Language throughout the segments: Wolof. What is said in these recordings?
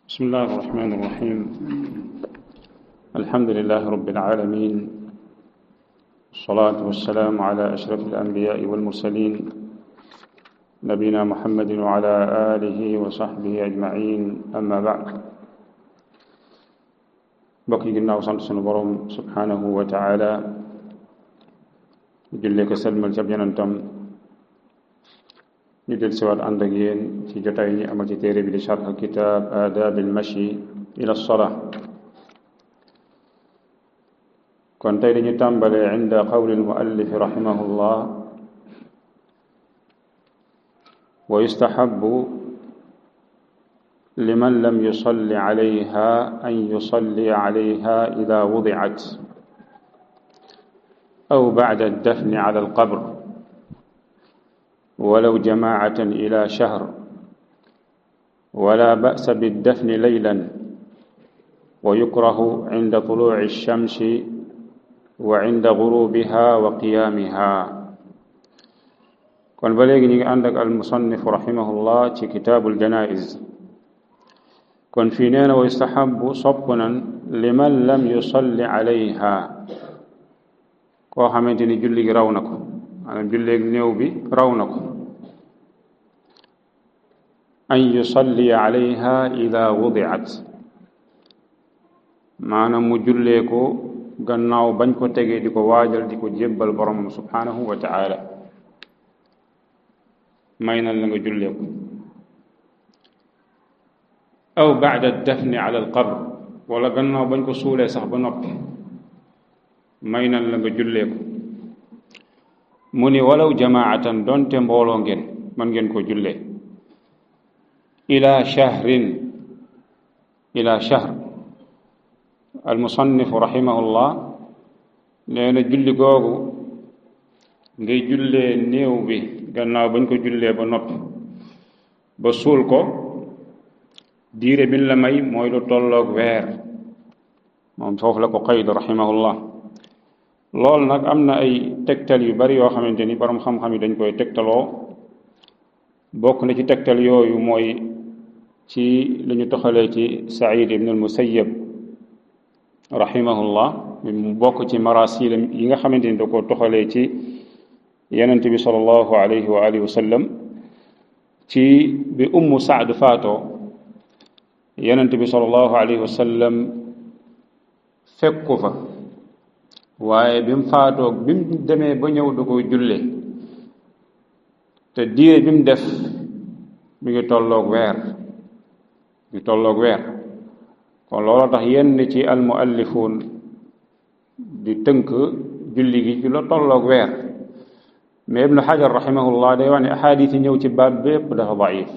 بسم الله الرحمن الرحيم. الحمد لله رب العالمين، والصلاة والسلام على أشرف الأنبياء والمرسلين نبينا محمد وعلى آله وصحبه أجمعين. أما بعد، بقي قلنا وصلت سنبرم سبحانه وتعالى جلك سلم الجبين أنتم ندل سوال أندقين في جتايني أمل تيري بشرح كتاب آداب المشي إلى الصلاة. كنت تنبلي عند قول المؤلف رحمه الله: ويستحب لمن لم يصلي عليها أن يصلي عليها إذا وضعت أو بعد الدفن على القبر، ولو جماعة إلى شهر، ولا بأس بالدفن ليلا، ويكره عند طلوع الشمس وعند غروبها وقيامها. كون بلغني عندك المصنف رحمه الله في كتاب الجنائز، كون فينا ويستحب صبنا لمن لم يصلي عليها، كو خامتيني جولي راونكو أنا جولي نيو بي راونكو، أن يصلي عليها إذا وضعت، maanaam mu jullee ko gannaaw bañ ko tegee di ko waajal di ko jébbal boromam subhanahu wa ta'ala. may na la nga jullee ko aw ba'da dafni ala al-qabr, wala gannaaw bañ ko suulee sax ba noppi may na la nga jullee ko. mu ni walaw jamaatan, donte mbooloo ngeen man ngeen ko jullee. ila shahr. المصنف رحمه الله neena julli googu ngay jullee néew bi gannaaw bañ ko jullee ba noppi ba suul ko, diire bi la may mooy lu tolloog weer. moom foofu la ko qayd rahimahullah. lool nag am na ay tegtal yu bari yoo xamante ni borom xam-xam yi dañ koy tegtaloo. bokk na ci tegtal yooyu mooy ci li ñu toxalee ci Saïd ibn al-Musayyab rahimahullah, mu bokk ci marasil yi nga xamante ni da ko toxalee ci yonent bi sallallahu alayhi wa alihi wa sallam, ci bi ummu Saad faatoo yonent bi sallallahu alayhi wa sallam fekku fa, waaye bi mu faatoo bi mu demee ba ñëw da koy jullee, te diire bi mu def mi ngi tolloog weer. kon looloo tax yenn ci almuallifuun di tënk julli gi ci la tolloog weer. mais ibnu xajar rahimahullah day wax ne axaadiis yi ñëw ci baab bépp dafa daif,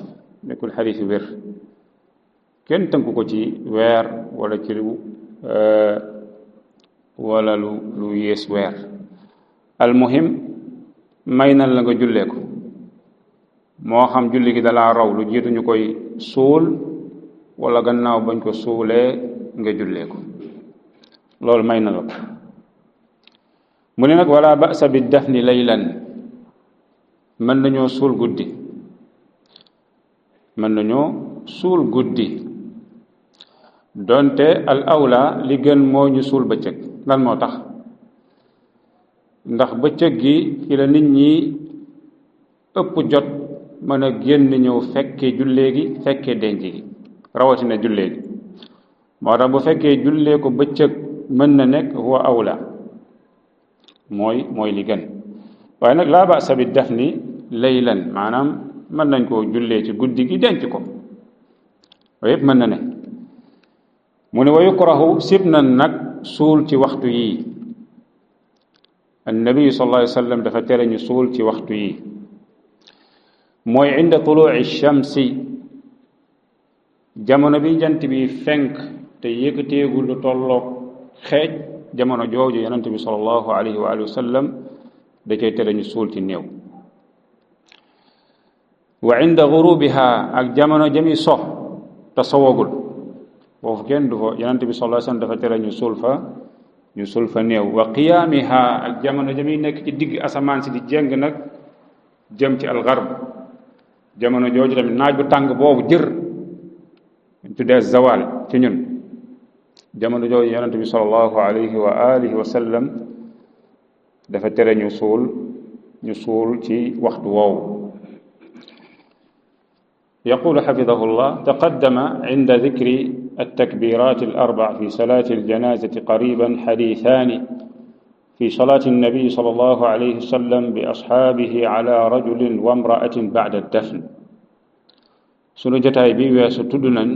nekkul xadiis yu wér. kenn tënk ko ci weer wala ci wala lu yées weer. almuhim may na la nga jullee ko, moo xam julli gi dalaa raw lu jiitu ñu koy suul wala gannaaw bañ ko suulee nga jullee ko, loolu may na la ko. mu ne nag wala ba'sa bi dafni laylan, mën nañoo suul guddi, donte al awla li gën moo ñu suul bëccëg. lan moo tax? ndax bëccëg gi ci la nit ñi ëpp jot mën a génn ñëw fekkee jullee gi, fekkee denc gi, rawatina jullee gi. moo tax bu fekkee jullee ko bëccëg mën na nekk huwa awla, mooy li gën. waaye nag laa ba'sa bi dafni laylan, maanaam mën nañ koo jullee ci guddi gi denc ko, waaye yëpp mën na ne. mu ne wa yukrahu, sib na nag suul ci waxtu yii. annabi sallallahu alayhi wa sallam dafa tere ñu suul ci waxtu yii. mooy inda tuluu'i shamsi, jamono bi jant bi fenk te yëkkateegul lu tolloog xeej, jamono jooju yonent bi sallallahu alayhi wa alihi wa sallam da cay tere ñu suul ci néew. wa inda gurubiha, ak jamono jami so te sowagul, foofu kenn du fa, yonent bi sallallahu alayhi wa sallam dafa tere ñu suul fa néew. wa qiyaamiha, ak jamono jami nekk ci digg asamaan si di jéng nag jëm ci algarb, jamono jooju tamit naaj bu tàng boobu jër tuddee zawal ci ñun jamono jooju yonente bi sallallahu alayhi wa alihi wa sallam dafa tere ñu suul ci waxtu woowu يقول حفظه الله تقدم عند ذكر التكبيرات الأربع في صلاة الجنازة قريبا حديثان في صلاة النبي صلى الله عليه وسلم بأصحابه على رجل وامرأة بعد الدفن sunu jotaay bi weesu tudd nañ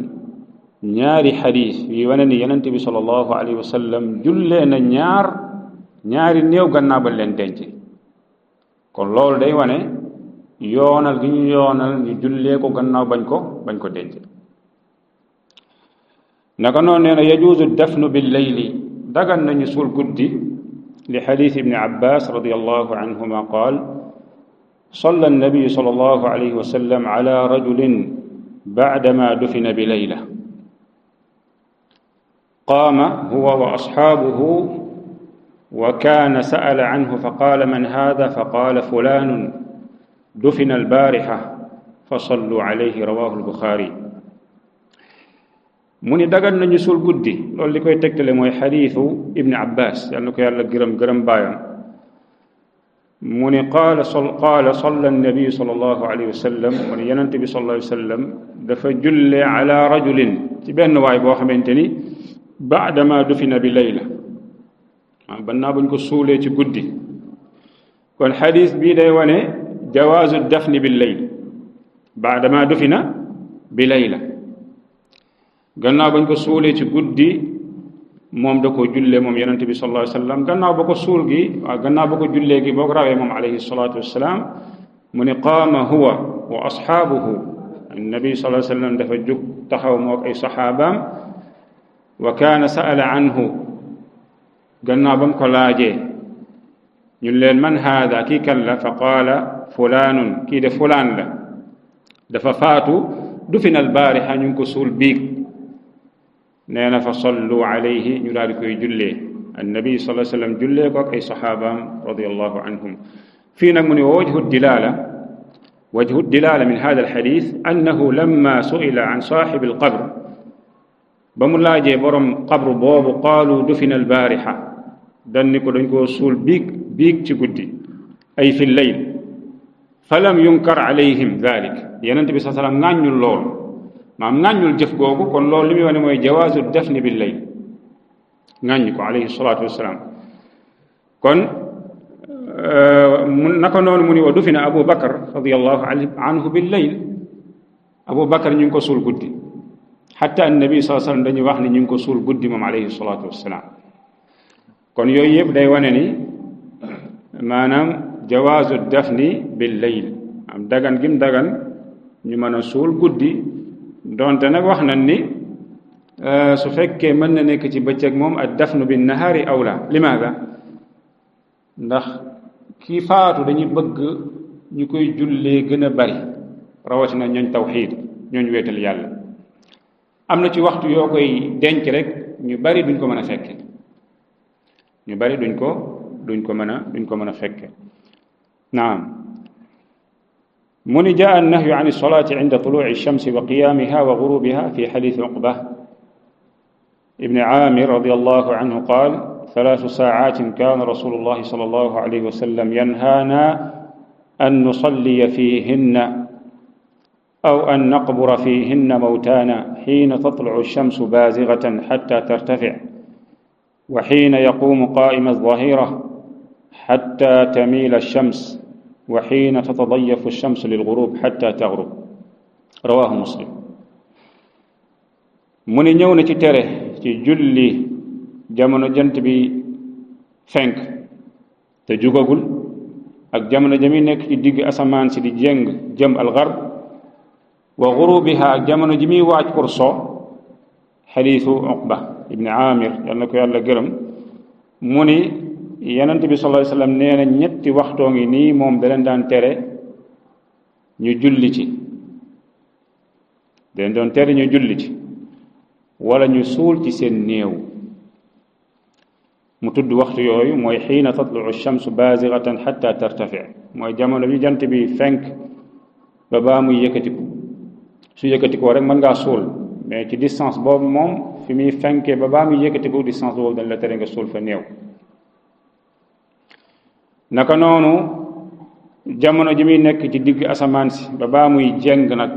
ñaari xadiis yi wane ni yonent bi sallallahu alayhi wa sallam jullee na ñaari néew gannaaw ba leen denc kon loolu day wane yoonal gi ñu yoonal ñu jullee ko gannaaw bañ ko denc naka noonu nee na yajuuzu dafnu bil layli dagan nañu suul guddi li xadiis ibni abbas radiyallahu anhuma qaal صلى النبي صلى الله عليه وسلم على رجل بعدما دفن بليلة قام هو وأصحابه وكان سأل عنه فقال من هذا فقال فلان دفن البارحة فصلوا عليه رواه البخاري من دغن نيو سول غودي لول ليكوي تكتلي موي حديث ابن عباس يالنا كو يالا گرم بايام من قال صلى النبي صلى الله عليه وسلم من ينتبي صلى الله عليه وسلم دفا جل على رجل ci ben way bo xamanteni بعدما دفن بليلة بنا بن ko soulé ci guddi kon hadith bi day wone جواز الدفن بالليل بعدما دفن بليلة gannaaw bañ ko suulee ci guddi moom da ko jullee moom yonent bi sallallahu alayhi wa sallam gannaaw ba ko suul gi waaw gannaaw ba ko jullee gi boo ko rawee moom alayhi salatu wassalaam mu ne qaama huwa wa ashaabuhu annabi sallallahu alayhi wa sallam dafa jóg taxaw mook ay saxaabaam wa kaana sa'ala anhu gannaaw ba mu ko laajee ñu leen man haada kii kan la fa qaala fulaanun kii de fulaan la dafa faatu dufina albaarixa ñu ngi ko suul biig nee na fa sallu alayhi ñu daal di koy jullee annabi sallallahu alayhi wa sallam jullee ko ak ay saxaabaam radiyallahu anhum fii nag mu ne wajhu dilala min hada alxadis annahu lamma su'ila an saaxibi alqabr ba mu laajee borom qabru boobu qaalu dufina albaarixa dan ni ko dañ koo suul biig ci guddi ay fi llayl falam yunkar alayhim dalik yonent bi sallallahu alayhi wa sallam ŋàññul lool maam ŋàññul jëf googu kon loolu li muy wane mooy jawaazu dafni bil layl ŋàññ ko alayhi salaatu wassalaam kon naka noonu mu ni wa dufina Abu Bakar radiyallahu anhu bil layl Abu Bakar ñu ngi ko suul guddi xatta annabi sallallahu alayhi wa sallam dañuy wax ni ñu ngi ko suul guddi moom alayhi salaatu wassalaam kon yooyu yëpp day wane ni maanaam jawaazu dafni bil layl am dagan gim dagan ñu mën a suul guddi donte nag wax nañ ni su fekkee mën na nekk ci bëccëg moom ad dafnu bin nahaari awla limaada ndax kii faatu dañuy bëgg ñu koy jullee gën a bari rawatina ñooñ tawxiid ñooñ wéetal yàlla am na ci waxtu yoo koy denc rek ñu bari duñ ko mën a fekke ñu bari duñ ko mën a fekke naam من جاء النهي عن الصلاة عند طلوع الشمس وقيامها وغروبها في حديث عقبة ابن عامر رضي الله عنه قال 3 ساعات كان رسول الله صلى الله عليه وسلم ينهانا أن نصلي فيهن أو أن نقبر فيهن موتانا حين تطلع الشمس بازغة حتى ترتفع وحين يقوم قائم الظهيرة حتى تميل الشمس وحين تتضيف الشمس للغروب حتى تغرب رواه مسلم من ñëw na ci tere ci julli jamono jant bi fenk te jugagul ak jamono jami nekk ci digg asamaan si di jeng jëm al gharb wa ghurubiha ak jamono ji muy waaj pour so xadiisu Uqba ibn Amir yal na ko yàlla gërëm mu ni yonent bi sallallahu alayhi wa sallam nee na ñetti waxtoo ngi nii moom da leen daan tere ñu julli ci da leen doon tere ñu julli ci wala ñu suul ci seen néew mu tudd waxtu yooyu mooy xiina tatlucu shamsu baazigatan xatta tartafi mooy jamono bi jant bi fenk ba baa muy yëkkatiku su yëkkatikoo rek mën ngaa suul mais ci distance boobu moom fi muy fenkee ba baa muy yëkkati ko distance boobu dañ la tere nga suul fa néew naka noonu jamono ji muy nekk ci digg asamaan si ba baa muy jeng nag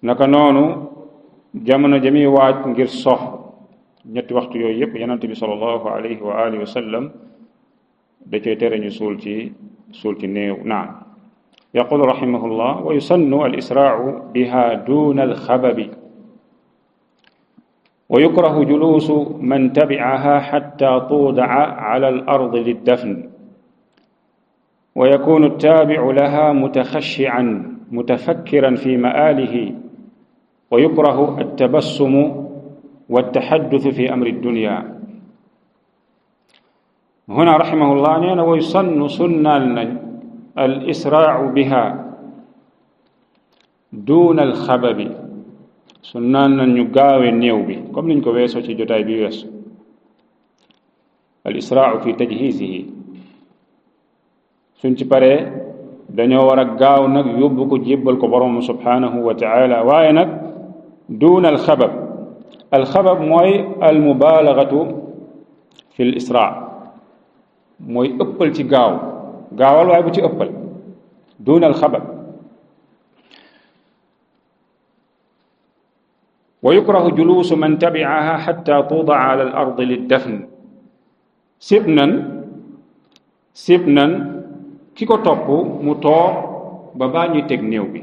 naka noonu jamono ji muy waaj ngir sox ñetti waxtu yooyu yëpp yonent bi sallallahu alayhi wa alihi wa sallam da cay tere ñu suul ci néew naam yaqul rahimahullah wa yusannu al israa'u biha duna al xababi wa yukrahu juluusu man tabi'aha hatta tuuda'a ala al ardi liddafn wa yakunu attaabi'u laha mutakhashshi'an mutafakkiran fi ma'aalihi wa yukrahu attabassumu والتحدث في أمر الدنيا هنا رحمه الله نينا ويسن سنة الإسراع بها دون الخبب سنة نيغاوي نيو بي كم نينكو ويسو تي جوتاي بي ويسو الإسراع في تجهيزه سنتي باري dañoo war a gaaw nag yóbbu ko jébbal ko borom subhanahu wa taala waaye nag duna alxabab alxabab mooy almubalagatu fi l isra mooy ëppal ci gaawal waaye bu ci ëppal duna alxabab wa yukrahu juluusu man tabi'aha xatta tudaa ala al ardi liddafn sib nan ki ko topp mu toog ba baa ñuy teg néew bi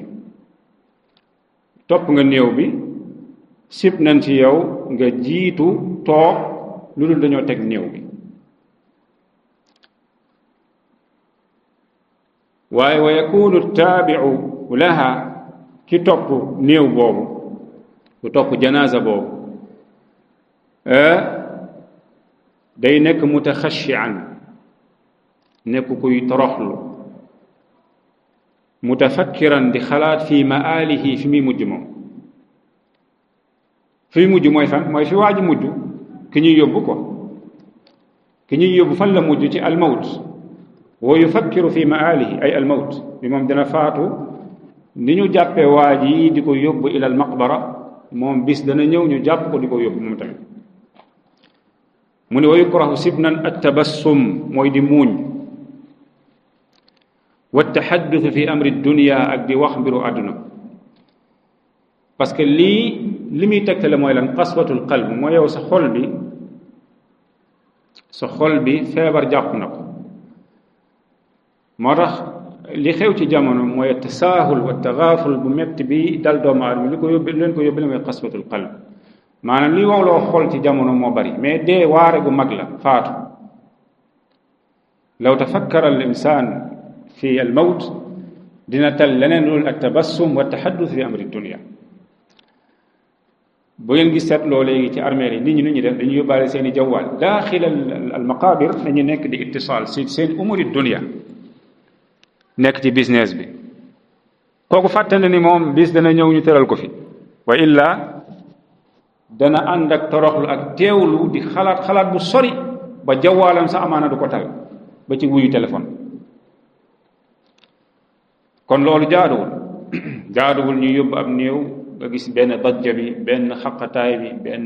topp nga néew bi sib nañ ci yow nga jiitu toog lu dul dañoo teg néew bi waaye wa yakunu taabi'u laha ki topp néew boobu ku topp janaasa boobu day nekk mutaxashi'an nekk kuy toroxlu mutafakkiran di xalaat fi maalihi fi muy mujj moom fi mujj mooy fan mooy fi waa ji mujj ki ñuy yóbbu ko ki ñuy yóbbu fan la mujj ci almawt wa yufakkiru fi maalihi ay almawt bi moom dina faatu ni ñu jàppee waa ji di ko yóbbu ila almaqbara moom bis dana ñëw ñu jàpp ko di ko yóbbu moom tamit mu ne wa yukrahu sibnan attabassum mooy di muuñ wa taxadduth fi amri dunya ak di wax mbiru àdduna parce que li muy tegtale mooy lan qaswatul qalb mooy yow sa xol bi feebar jàpp na ko moo tax li xew ci jamono mooy tasaahul wa tagaaful bu metti bi dal doomu aadama li leen ko yóbbi la mooy qaswatul qalb maanaam li wow loo xol ci jamono moo bari mais dee waare gu mag la faatu law tafakkara al insaan fi al mawt dina tal leneen loolu ak tabassum wa taxaddus fi amri dunia bu ngeen gis seetloo léegi ci armeel yi nit ñi def dañuy yóbbaale seen i jawwaal daaxil al maqabir dañu nekk di ittisaal si seen umuri dunia nekk ci business bi kooku fàtte na ni moom bis dana ñëw ñu tëral ko fi wa illa dana ànd ak toroxlu ak teewlu di xalaat bu sori ba jawwaalam sa amaana du ko tal ba ci wuyu téléphone kon loolu jaaduwul ñu yóbbu ab néew nga gis benn dajja bi benn xaqataay bi benn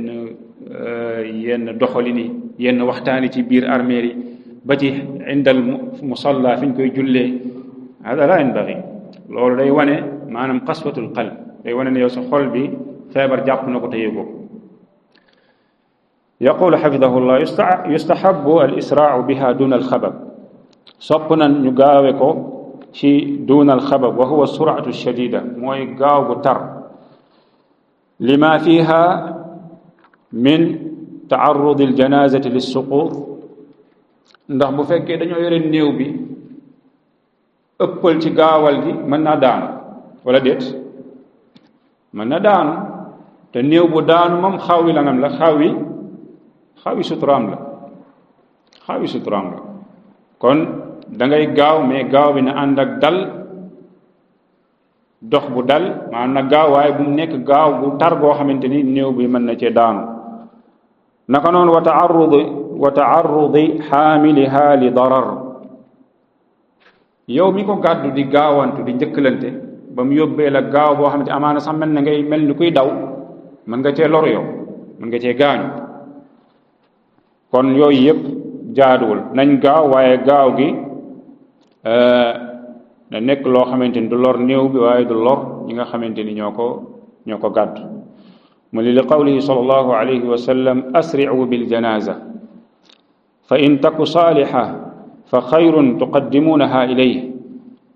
yenn doxalini yenn waxtaani ci biir armeel yi ba ci indal musalla fi ñu koy jullee hada la yanbaghi loolu day wane maanaam qaswatul qalb day wane ne yow sa xol bi feebar jàpp na ko te yëgoo yaqulu xafidahullah yustahabu al israau biha duna alxabab sopp nan ñu gaawe ko ci duna alxabab wa huwa suratu shadida mooy gaaw gu tar lima fiha min taarrudi aljanazati lissuqut ndax bu fekkee dañoo yore néew bi ëppal ci gaawal gi mën naa daanu wala déet mën na daanu te néew bu daanu moom xaawi lanam la xaawi suturaam la kon da ngay gaaw mais gaaw bi na ànd ak dal dox bu dal maanaam na gaaw waaye bu mu nekk gaaw bu tar boo xamante ni néew bi mën na cee daanu naka noonu wa taarrudi xaamiliha li darar yow mi ko gàddu di gaawantu di njëkkalante ba mu yóbbee la gaaw boo xamante amaana sax mel na ngay mel ni kuy daw mën nga cee loru yow mën nga cee gaañu kon yooyu yëpp jaaduwul nañ gaaw waaye gaaw gi na nekk loo xamante ni du lor néew bi waaye du lor ñi nga xamante ni ñoo ko gàddu mu li qawlihi sallallahu alayhi wa sallam asri'u bil janaza fa in taku saliha fa xayrun tuqaddimunaha ilayhi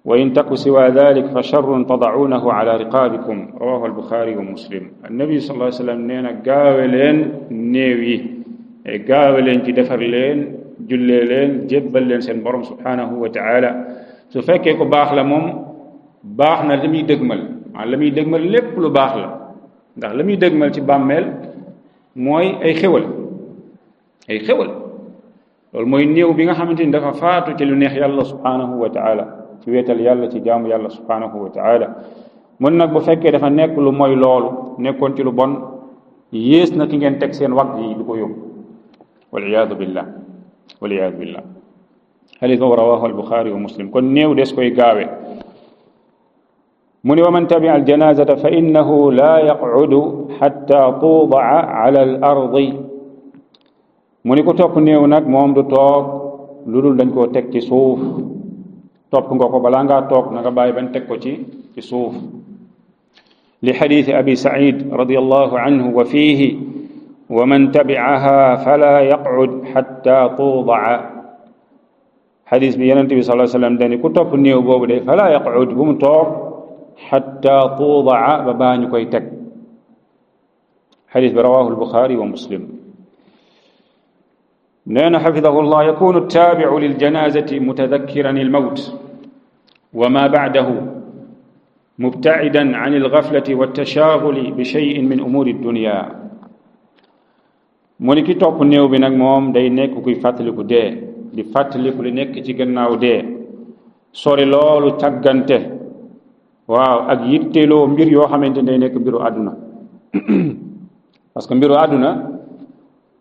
wa in taku siwa dalik fa sharrun tada'unahu ala riqabikum rawahu al-bukhari wa muslim annabi sallallahu alayhi wa sallam nee na gaawe leen néew yi gaawe leen ci defar leen jullee leen jébbal leen seen borom subhanahu wa taala su fekkee ko baax la moom baax na la muy dëgmal la muy dëgmal lépp lu baax la ndax la muy dëgmal ci bàmmeel mooy ay xéwal loolu mooy néew bi nga xamante ni dafa faatu ci lu neex yàlla subhanahu wa taala ci weetal yàlla ci jaamu yàlla subhanahu wa taala mën nag bu fekkee dafa nekk lu mooy loolu nekkoon ci lu bon yées na ki ngeen teg seen wagg yi du ko yóbbu waliyadu billah hadith rawahu al-bukhari wa muslim kon néew des koy gaawe mu ni wa man tabi'a al-janazata fa innahu la yaq'udu hatta tuda'a ala al-ardi mu ni ko topp néew nag moom du toog lu dul dañ koo teg ci suuf topp nga ko balaa ngaa toog na nga bàyyi bañ teg ko ci suuf li xadiisi abi said radiyallahu anhu wa fiihi wa man tabi'aha fala yaq'ud hatta tuda'a xadis bi yonent bi sallallahu alayhi wa sallam dani ku topp néew boobu de fala yaq'ud bu mu toog hatta tuda'a ba baa ñu koy teg xadis bi rawahu al-buxaari wa muslim nee na xafidahu llah yakunu taabicu liljanazati mutadakkiran almawt wa ma bacdahu mubtacidan an algaflati waltashaaguli bi cheyin min umuri dunya mu ni ki topp néew bi nag moom day nekk kuy fàttaliku dee di fàttaliku li nekk ci gannaaw dee sori loolu càggante waaw ak yitteeloo mbir yoo xamante ne day nekk mbiru àdduna parce que mbiru àdduna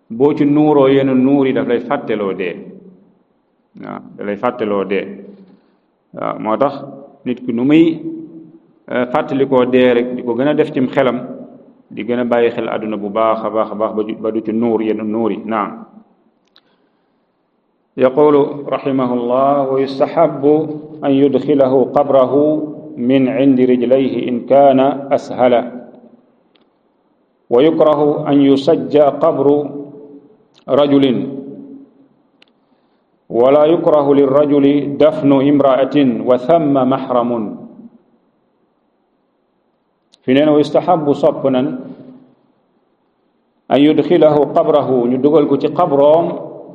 boo ci nuuroo yenn nuur yi daf lay fàtteloo dee waaw da lay fàtteloo dee waaw moo tax nit ki nu muy fàttalikoo dee rek di ko gën a def cim xelam di gën a bàyyi xel àdduna bu baax a baax a baax ba du ci nuur yenn nuur yi naam yaqulu rahimahullah wa yustahabu an yudxilahu qabrahu min indi rijlayhi in kaana ashala wa yukrahu an yusajja qabru rajulin wala yukrahu lirrajuli dafnu imra'atin wa thamma mahramun fi neen wa yustahabu sopp nan an yudxilahu qabrahu ñu dugal ko ci qabroom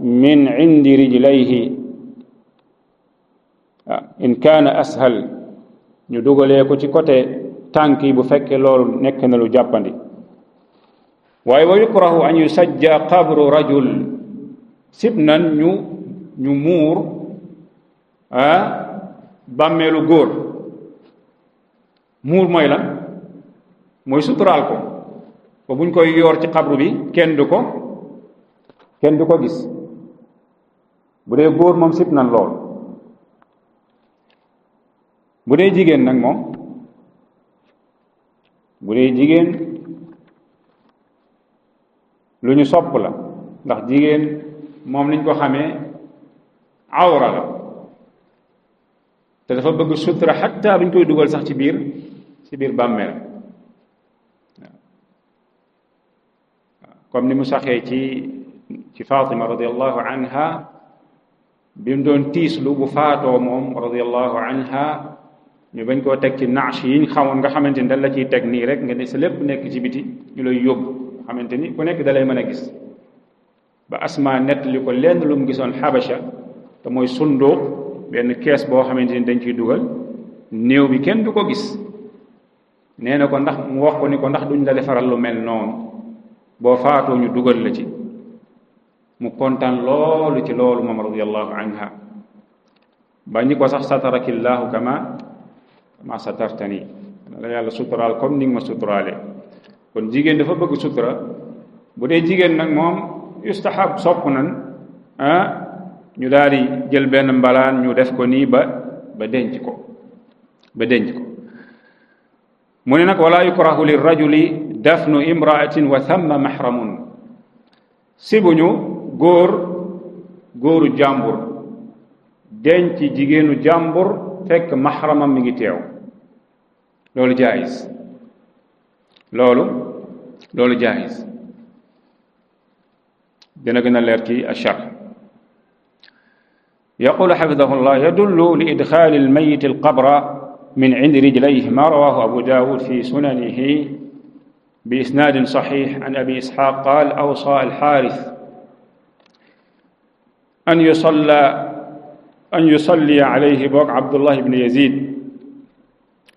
min indi rijlayhi in kaana ashal ñu dugalee ko ci côté tànk yi bu fekkee loolu nekk na lu jàppandi waaye wa yukrahu an yusajja qabru rajul sib nan ñu muur bàmmeelu góor muur mooy lan mooy suturaal ko ba buñ koy yoor ci xabru bi kenn du ko gis bu dee góor moom sib nan lool bu dee jigéen nag moom bu dee jigéen lu ñu sopp la ndax jigéen moom liñ ko xamee awra la te dafa bëgg sutura xatta buñ koy dugal sax ci biir bàmmeel comme ni mu saxee ci Fatima radiallahu anha bi mu doon tiislu bu faatoo moom radiallahu anha ñu bañ koo teg ci naash yiñ xamoon nga xamante ni dañ la ciy teg nii rek nga ne sa lépp nekk ci biti ñu lay yóbbu xamante ni ku nekk da lay mën a gis ba Asma nett li ko lenn lu mu gisoon Xabasha te mooy sunduuq benn kees boo xamante ni dañ ciy dugal néew bi kenn du ko gis nee na ko ndax mu wax ko ni ko ndax duñ la defaral lu mel noonu boo faatoo ñu dugal la ci mu kontaan loolu ci loolu moom radiyallahu anha ba ñi ko sax satarakillahu kama satartani la yàlla suturaal comme ni nga ma suturaale kon jigéen dafa bëgg sutura bu dee jigéen nag moom yustahab sopp nan ñu daal di jël benn mbalaan ñu def ko nii ba ba denc ko mu ne nag wala yukrahu lirrajuli dafnu imraatin wa thamma mahramun sibuñu góoru jàmbur denc jigéenu jàmbur fekk mahramam mi ngi teew loolu jaayis loolu jaayis dina gën a leer ci achar يقول حفظه الله يدل لإدخال الميت القبر من عند رجليه ما رواه أبو داود في سننه بإسناد صحيح عن أبي إسحاق قال أوصى الحارث أن يصلي عليه بوك عبد الله بن يزيد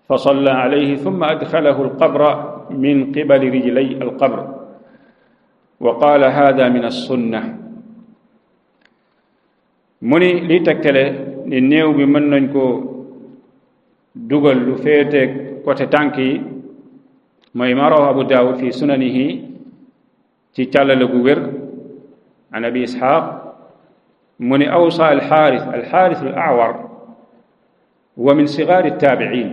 فصلى عليه ثم أدخله القبر من قبل رجلي القبر وقال هذا من السنة mu ni lii tegtale ni néew bi mën nañ ko dugal lu féete côté tànk yi mooy ma rawahu Abu Daawud fi sunanihi ci càllale gu wér an Abi Isxaaq mu ni awsa alxaaris al awar wa min sigaari taabiin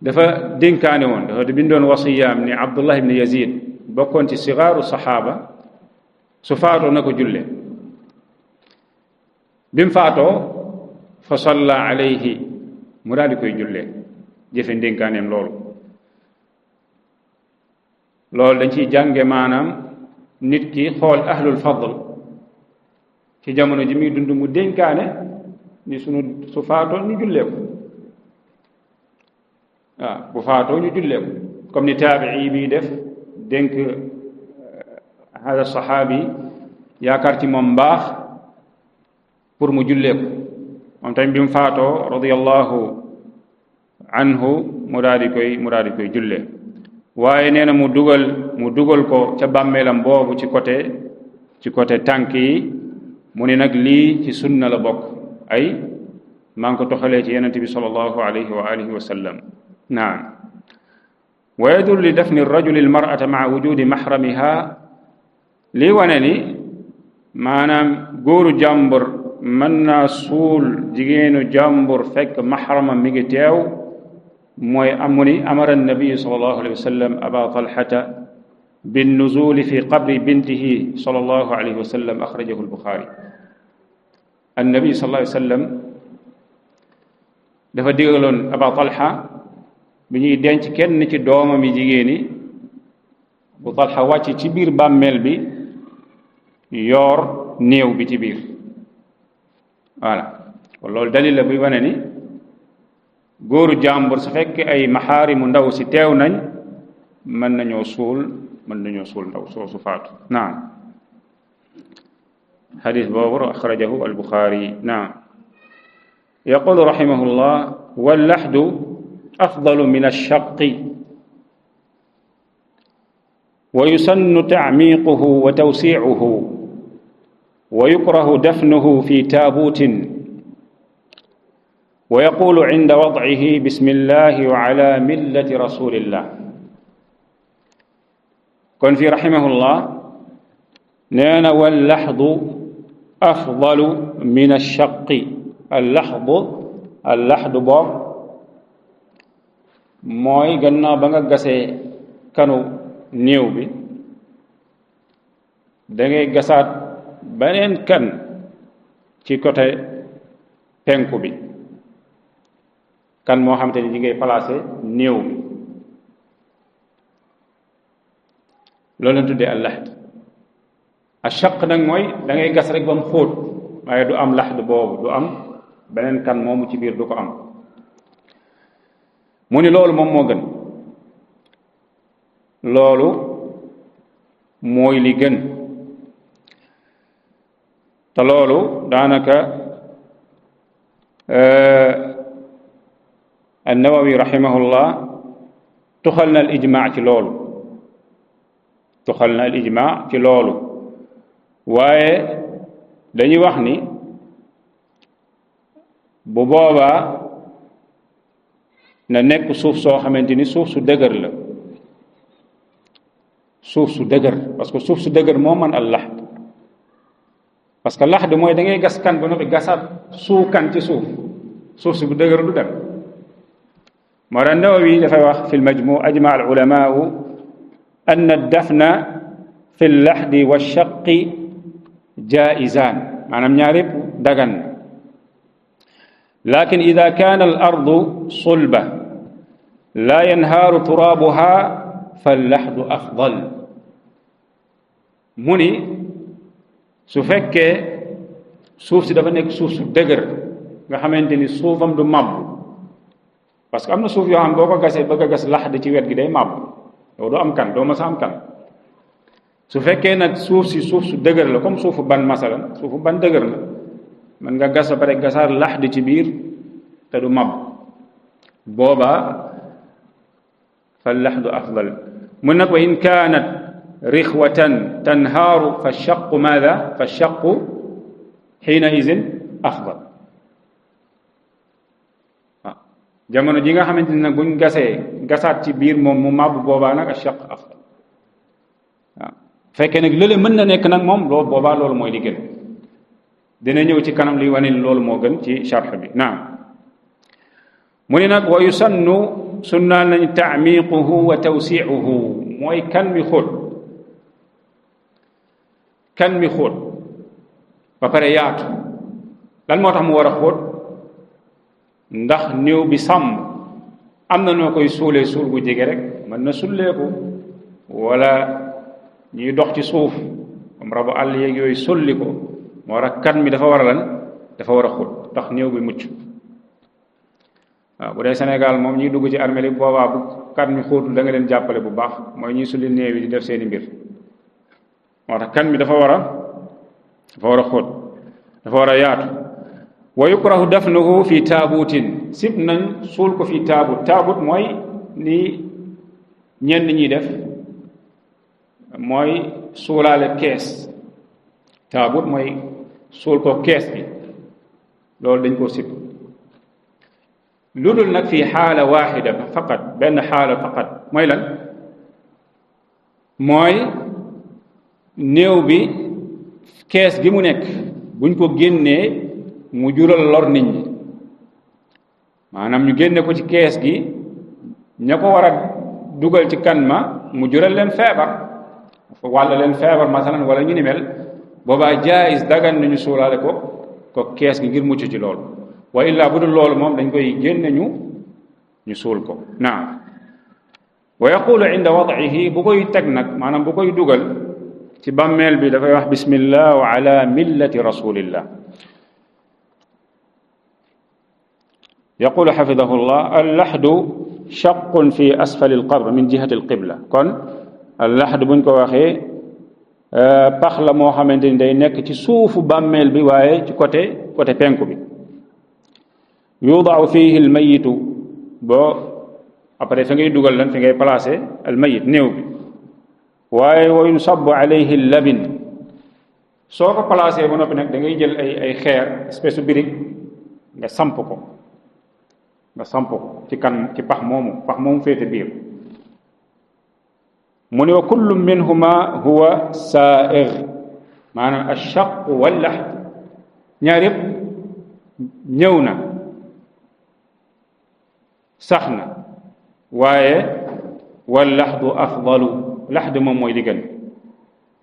dafa dénkaane woon dafa bindoon wasiyaam ni Abdullah ibn Yazid bokkoon ci sigaaru saxaaba su faatoo na ko julle bi mu faatoo fa salla alayhi mu daal di koy jullee jëfe ndénkaaneem loolu dañ ciy jànge maanaam nit ki xool ahlul fadl ci jamono ji muy dund mu dénkaane ni su faatoo ñu jullee ko waaw bu faatoo ñu jullee ko comme ni taabii bi def dénk hada saxaabi yaakaar ci moom mbaax pour mu jullee ko moom tamit bi mu faatoo radiyallahu anhu mu daal di koy jullee waaye nee na mu dugal ko ca bàmmeelam boobu ci côté tànk yi mu ne nag lii ci sunna la bokk ay maa ngi ko toxalee ci yonent bi sallallahu alayhi wa alihi wa sallam naam wa yadullu li dafni rajuli almar'ata ma'a wujudi mahramiha lii wane ni maanaam góoru jàmbur mën naa suul jigéenu jàmbur fekk mahramam mi ngi teew mooy amu ni amara nabiyu sallallahu alayhi wa sallam aba talhata binnuzuli fi qabri bintihi sallallahu alayhi wa sallam axrajahu albuxaari annabi sallallahu alayhi wa sallam dafa digaloon aba talha bi ñuy denc kenn ci doomam yi jigéeni bu talha wàcc ci biir bàmmeel bi yoor néew bi ci biir voilà kon loolu dalil la buy wane ni góoru jàmbur su fekk ay maxaarimu ndaw si teew nañ mën nañoo suul ndaw soosu faatu naam xadis boobu axrajahu albuxaari naam yaqulu rahimahullah wallaxdu afdalu min alshaqi wa yusannu tacmiiquhu wa tawsiicuhu wa yukrahu dafnuhu fi taabuutin wa yaqulu cinda wadcihi bismillahi wa ala millati rasulillah kon fi rahimahullah nee na wallaxdu afdalu min alshaqi allaxdu boob mooy gannaaw ba nga gasee kanu néew bi da ngay gasaat beneen kan ci côté penku bi kan moo xamante ni ñi ngay placé néew bi loolu lañ tuddee al laxd ashaq nag mooy da ngay gas rek ba mu xóot waaye du am laxd boobu du am beneen kan moomu ci biir du ko am mu ni loolu moom moo gën loolu mooy li gën te loolu daanaka annawawi rahimahullah tuxal na al ijmaa ci loolu waaye dañuy wax ni bu boobaa na nekk suuf soo xamante ni suuf su dëgër la suuf su dëgër parce que suuf su dëgër moo man al laxd parce que laxd mooy da ngay gas kan ba noppi gasaat suuf kan ci suuf suuf si bu dëgër du dem moo tax Nawawi dafay wax fi lmajmu ajma al ulamaau an addafna fi llaxdi walshaqi jaizan maanaam ñaar yëpp dagan lakin ida kaana al ardu sulba la yanhaaru turaabuha fallaxdu afdal mu ni su fekkee suuf si dafa nekk suuf su dëgër nga xamante ni suufam du màbb parce que am na suuf yoo xam boo ko gasee bëgg a gas laxd ci wet gi day màbb yow doo am kan doo ma sa am kan su fekkee nag suuf si suuf su dëgër la comme suufu ban masalan suufu ban dëgër la mën nga gas ba pare gasaar laxd ci biir te du màbb boobaa fa laxdu afdal mun nag wa in kaanat rixwatan tanhaaru fa shaqu maada fa shaqu xiina izin afdal waaw jamono ji nga xamante ni nag buñ gasee gasaat ci biir moom mu màbb boobaa nag a shaq afdal waaw fekkee nag lële mën na nekk nag moom loolu boobaa loolu mooy li gën dina ñëw ci kanam li wane loolu moo gën ci sharx bi naam mu ni nag wa yusannu sunnaal nañ taamiquhu wa tawsiuhu mooy kan mi xóot ba pare yaatu lan moo tax mu war a xóot ndax néew bi sàmm am na noo koy suulee suul gu jege rek mën na sulleeku wala ñuy dox ci suuf comme rabu àll yeeg yooyu sulli ko moo tax kan mi dafa war a lan dafa war a xóot ndax néew bi mucc waaw bu dee Sénégal moom ñuy dugg ci armée li boobaa bu kan mi xóotul da nga leen jàppale bu baax mooy ñuy sulli néew yi di def seeni mbir moo tax kan mi dafa war a xóot dafa war a yaatu wa yukrahu dafnuhu fi taabutin sib nañ suul ko fi taabut mooy ni ñenn ñi def mooy suulaale kees taabut mooy suul ko kees bi loolu dañ koo sib lu dul nag fii xaala waaxida faqat benn xaala faqat mooy lan mooy néew bi kees gi mu nekk buñ ko génnee mu jural lor nit ñi maanaam ñu génne ko ci kees gi ña ko war a dugal ci kan ma mu jural leen feebar wàlla leen feebar masalan wala ñu ni mel boobaa jaayis dagan nañu suulaale ko kees gi ngir mucc ci loolu wa illaa bu dul loolu moom dañ koy génne ñu suul ko naam wa yaqulu inda wad'ihi bu koy teg nag maanaam bu koy dugal ci bàmmeel bi dafay wax bismillah wa ala millati rasulillah yaqulu xafidahu llah allaxdu shaqun fi asfali alqabr min jihati alqibla kon allaxdu buñ ko waxee pax la moo xamante ni day nekk ci suufu bàmmeel bi waaye ci côté penku bi yudaau fihi almayitu boo après fi ngay dugal lan fi ngay placé almayit néew bi waaye wa yunsabu alayhi labin soo ko placé ba noppi nag da ngay jël ay xeer espèce birig nga samp ko ci kan ci pax moomu féete biir mu ne wa kullu minhuma huwa saair maanaam alchaq wallaxd ñaar yëpp ñëw na sax na waaye wallaxdu afdalu laxd moom mooy li gën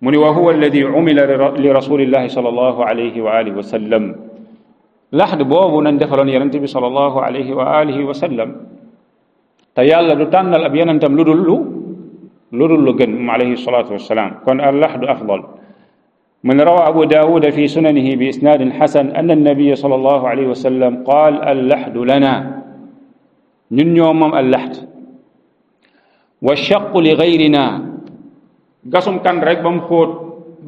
mu ni wa huwa alladi umila li rasulillahi sallallahu alayhi wa alihi wa sallam laxd boobu nañ defaloon yonente bi sallallahu alayhi wa alihi wa sallam te yàlla du tànnal ab yonentam lu dul lu gën moom alayhi salatu wassalaam kon al laxdu afdal من روى أبو داود في سننه بإسناد حسن أن النبي صلى الله عليه وسلم قال اللحد لنا ñun ñoo moom allaxd wa shaqu li gayrina gasum kan rek ba mu xóot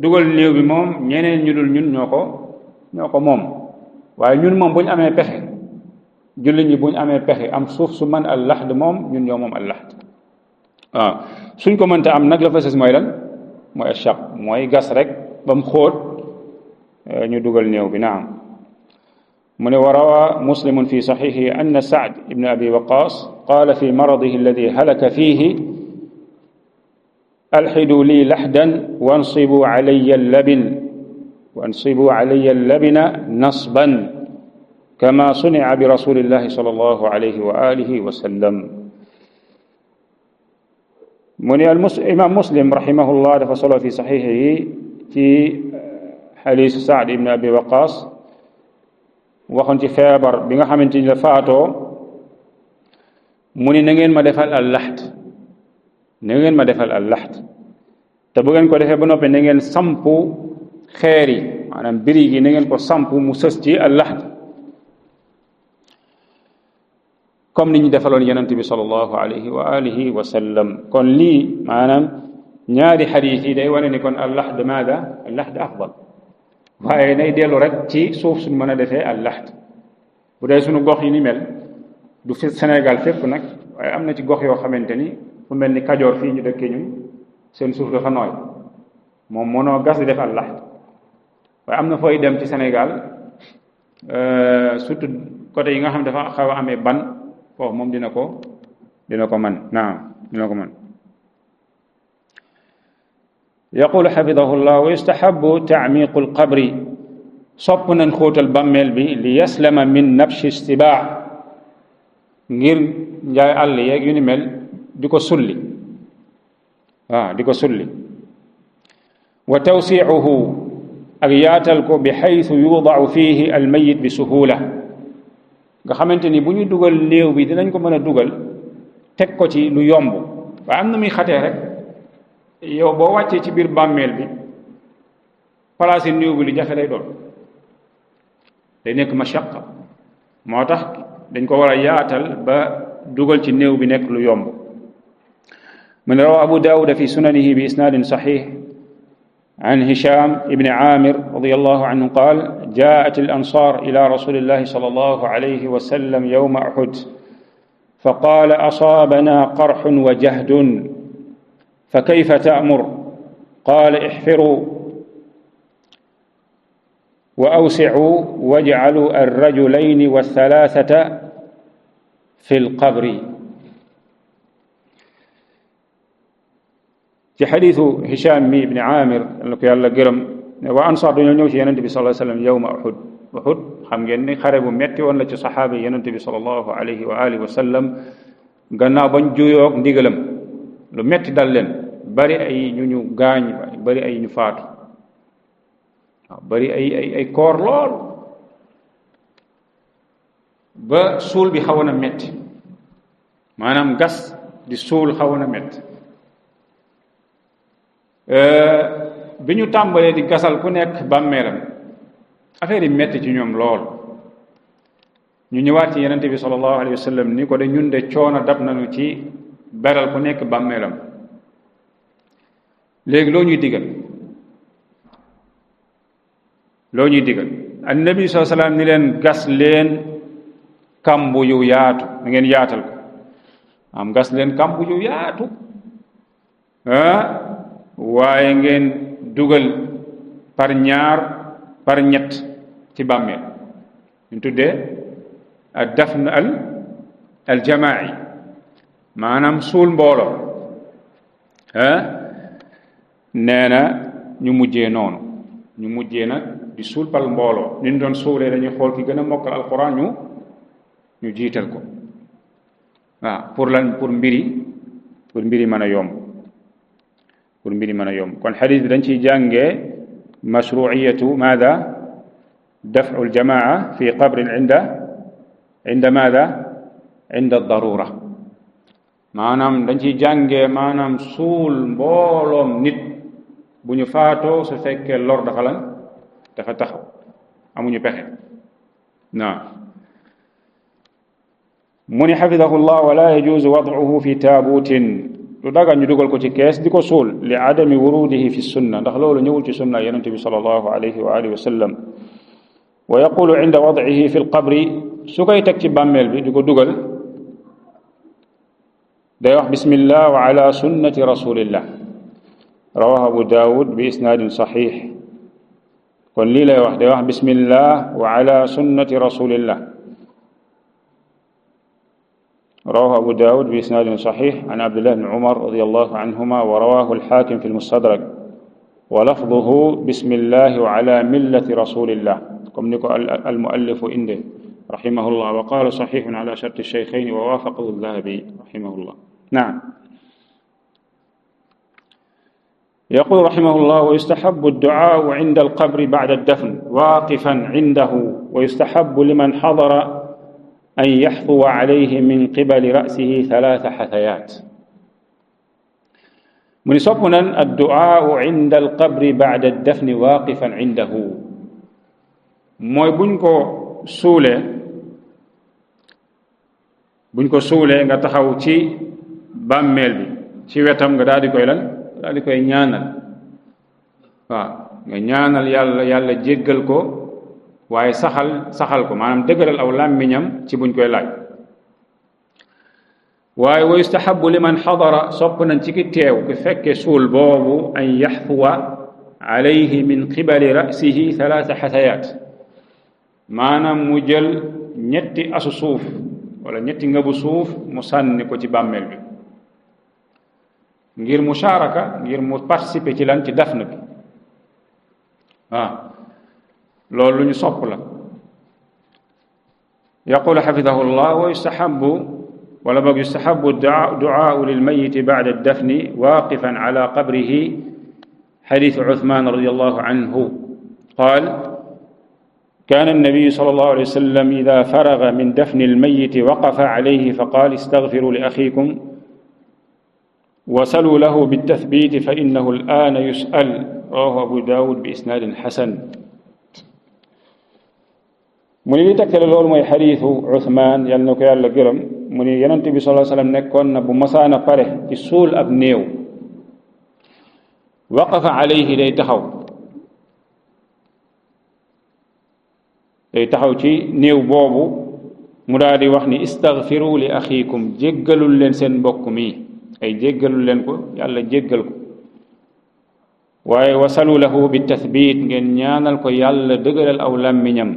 dugal néew bi moom ñeneen ñu dul ñun ñoo ko moom waaye ñun moom bu ñu amee pexe jullit ñi bu ñu amee pexe am suuf su mën allaxd moom ñun ñoo moom allaxd waaw suñ ko mënta am nag la fa sës mooy lan mooy ashaq mooy gas rek ba mu xóot ñu dugal néew bi naam من وروى مسلم في صحيحه أن سعد بن أبي وقاص قال في مرضه الذي هلك فيه ألحدوا لي لحدا وانصبوا علي اللبن وأنصبوا علي اللبن نصبا كما صنع برسول الله صلى الله عليه وآله وسلم من الإمام مسلم رحمه الله فصل في صحيحه في حديث سعد بن أبي وقاص waxon ci feebar bi nga xamanteni la faatoo mu ni na ngeen ma defal al lahd na ngeen ma defal al lahd te bu ngeen ko defee ba noppi na ngeen sampu xeer yi maanaam biri gi na ngeen ko sampu mu sës ci al lahd comme ni ñu defaloon yonent bi sallallahu alayhi wa alihi wa sallam kon lii maanaam ñaari xadiis yi day wane ni kon al lahd maada al lahd afdal waaye nay dellu rek ci suuf suñ mën a defee al lahd bu dee suñu gox yi ni mel du fi Sénégal fépp nag waaye am na ci gox yoo xamante ni fu mel ni Kajoor fii ñu dëkkee ñun seen suuf dafa nooy moom mënoo gas di def al lahd waaye am na fooy dem ci Sénégal surtout côté yi nga xam dafa xaw a amee ban foofu moom dina ko man naam dina ko man يقول حفظه الله ويستحب تعميق القبر صبنا خوت البمل بي ليسلم من نبش السباع غير جاي الله يك يوني مل ديكو سولي ديكو سولي وتوسيعه اغياتلكو بحيث يوضع فيه الميت بسهوله nga xamanteni buñu duggal neew bi dinañ ko mëna duggal tek ko ci lu yomb wa amna mi xaté rek yow boo wàccee ci biir bàmmeel bi place néew bi lu jafe lay doon day nekk mashaqa moo tax dañ ko war a yaatal ba dugal ci néew bi nekk lu yomb من روى أبو داود في سننه بإسناد صحيح عن هشام ابن عامر رضي الله عنه قال جاءت الأنصار إلى رسول الله صلى الله عليه وسلم يوم أحد فقال أصابنا قرح وجهد فكيف تأمر قال احفروا وأوسعوا واجعلوا الرجلين والثلاثة في القبر في حديث هشام بن عامر لك يالا گرم وأنصار dañu ñëw ci Yonent bi sallallahu alayhi wasallam yawma Uhud xam ngeen ni xare bu metti woon la ci saxaaba Yonent bi sallallahu alayhi wa alihi wa sallam gannaaw bañ juyoog ndigalam lu metti dal leen bari ay ñu gaañ bari ay ñu faatu bari ay koor lool ba suul bi xawoon a metti maanaam gas di suul xawoon a metti bi ñu tàmbalee di gasal ku nekk bàmmeelam affaire yi metti ci ñoom lool ñu ñëwaat ci Yonent bi sallallahu alayhi wa sallam ni ko de ñun de coono dab nañu ci beral ku nekk bàmmeelam léegi loo ñuy digal annabi sallallahu alayhi wasallam ni leen gas leen kambu yu yaatu da ngeen yaatal ko am gas leen kambu yu yaatu waaye ngeen dugal par ñaar par ñett ci bàmmeel ñu tuddee ad dafn al jamaa'i maanaam suul mbooloo nee na ñu mujjee noonu ñu mujjee nag di suul pal mbooloo ni ñu doon suulee dañuy xool ki gën a mokkal alquran ñu jiital ko waaw pour lan pour mbiri mën a yomb kon xadis bi dañ ciy jàngee mashru'iyatu maada daf'u aljamaa fi qabrin inda maada inda darura maanaam dañ ciy jàngee maanaam suul mbooloom nit bu ñu faatoo su fekkee lor dafa taxaw amuñu pexe mu ni xafidahu llah wala yajuuzu wad'uhu fi taabutin lu dagan ñu dugal ko ci kees di ko suul li adami wurudihi fi sunna ndax loolu ñëwul ci sunna yonente bi sallallahu alayhi wa alihi wa sallam wa yaqulu inda wad'ihi fi lqabri su koy teg ci bàmmeel bi di ko dugal day wax bismillah wa ala sunnati rasulillah rawahu abu daawud bi isnaadin saxiix kon lii lay wax day wax bismillah wa ala sunnati rasulillah رواه أبو داود بإسناد صحيح عن عبد الله بن عمر رضي الله عنهما ورواه الحاكم في المستدرك ولفظه بسم الله وعلى ملة رسول الله كم نكو المؤلف عنده رحمه الله وقال صحيح على شرط الشيخين ووافقه الذهبي رحمه الله. نعم. يقول رحمه الله ويستحب الدعاء عند القبر بعد الدفن واقفا عنده ويستحب لمن حضر أن يحثو عليه من قبل رأسه 3 حثيات. من سبنا الدعاء عند القبر بعد الدفن واقفا عنده موي buñ ko suulee nga taxaw ci bàmmeel bi ci wetam nga daal di koy lan daal di koy ñaanal waaw nga ñaanal yàlla jéggal ko waaye saxal ko maanaam dëgëral aw làmmiñam ci buñ koy laaj. waaye wa yustahabu liman xadara sopp nañ ci ki teew ki fekke suul boobu an yaxfuwa alayhi min qibali rasihi 3 xasayaat maanaam mu jël ñetti asu suuf wala ñetti ngabu suuf mu sànni ko ci bàmmeel bi ngir musharaka ngir mu participer ci lan ci dafn bi waaw loolu lu ñu sopp la. yaqulu xafidahu llah wa yustahabu ولا بقى يستحب الدعاء للميت بعد الدفن واقفا على قبره حديث عثمان رضي الله عنه قال كان النبي صلى الله عليه وسلم إذا فرغ من دفن الميت وقف عليه فقال استغفروا لأخيكم وسلوا له بالتثبيت فإنه الآن يسأل. رواه أبو داود بإسناد حسن. من اللي تكتل لول موي حديث عثمان يالنا كو يالا گرم من يونت بي صلى الله عليه وسلم نيكون نا بو مسانا باره ci sul ab néew وقف عليه day taxaw ci néew boobu mu daal di wax ni istaghfiru li akhikum jéggalul leen seen mbokk mi ay jéggalul leen ko yàlla jéggal ko waaye wasalu lahu bi tathbit ngeen ñaanal ko yàlla dëgëral aw làmmiñam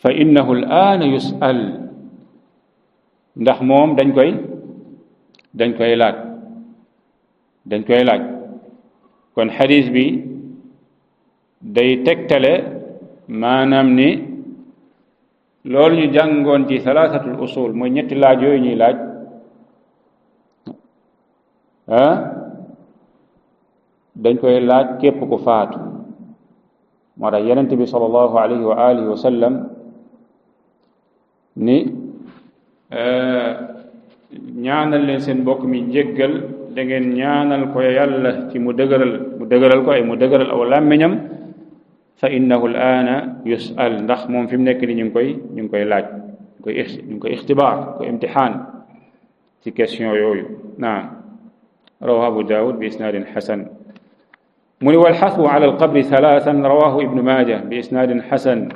fa innahu al-aana yus'al ndax moom dañ koy laaj kon xadis bi day tegtale maanaam ni loolu ñu jàngoon ci thalathatul usul mooy ñetti laaj yooyu ñuy laaj dañ koy laaj képp ku faatu moo tax yonent bi sallallahu alayhi wa alihi wa sallam ni ñaanal leen seen mbokk mi jéggal da ngeen ñaanal ko yàlla ci mu dëgëral ko ay mu dëgëral aw làmmiñam fa innahu al-aana yus'al ndax moom fi mu nekk ni ñu ngi koy laaj ñu ngi koy ixtibaar ko imtixaan ci question yooyu. naam. rawahu Abu Daawud bi isnaadin xasan. mu ni walxasbu ala alqabri thalathan rawahu ibnu maaja bi isnaadin xasan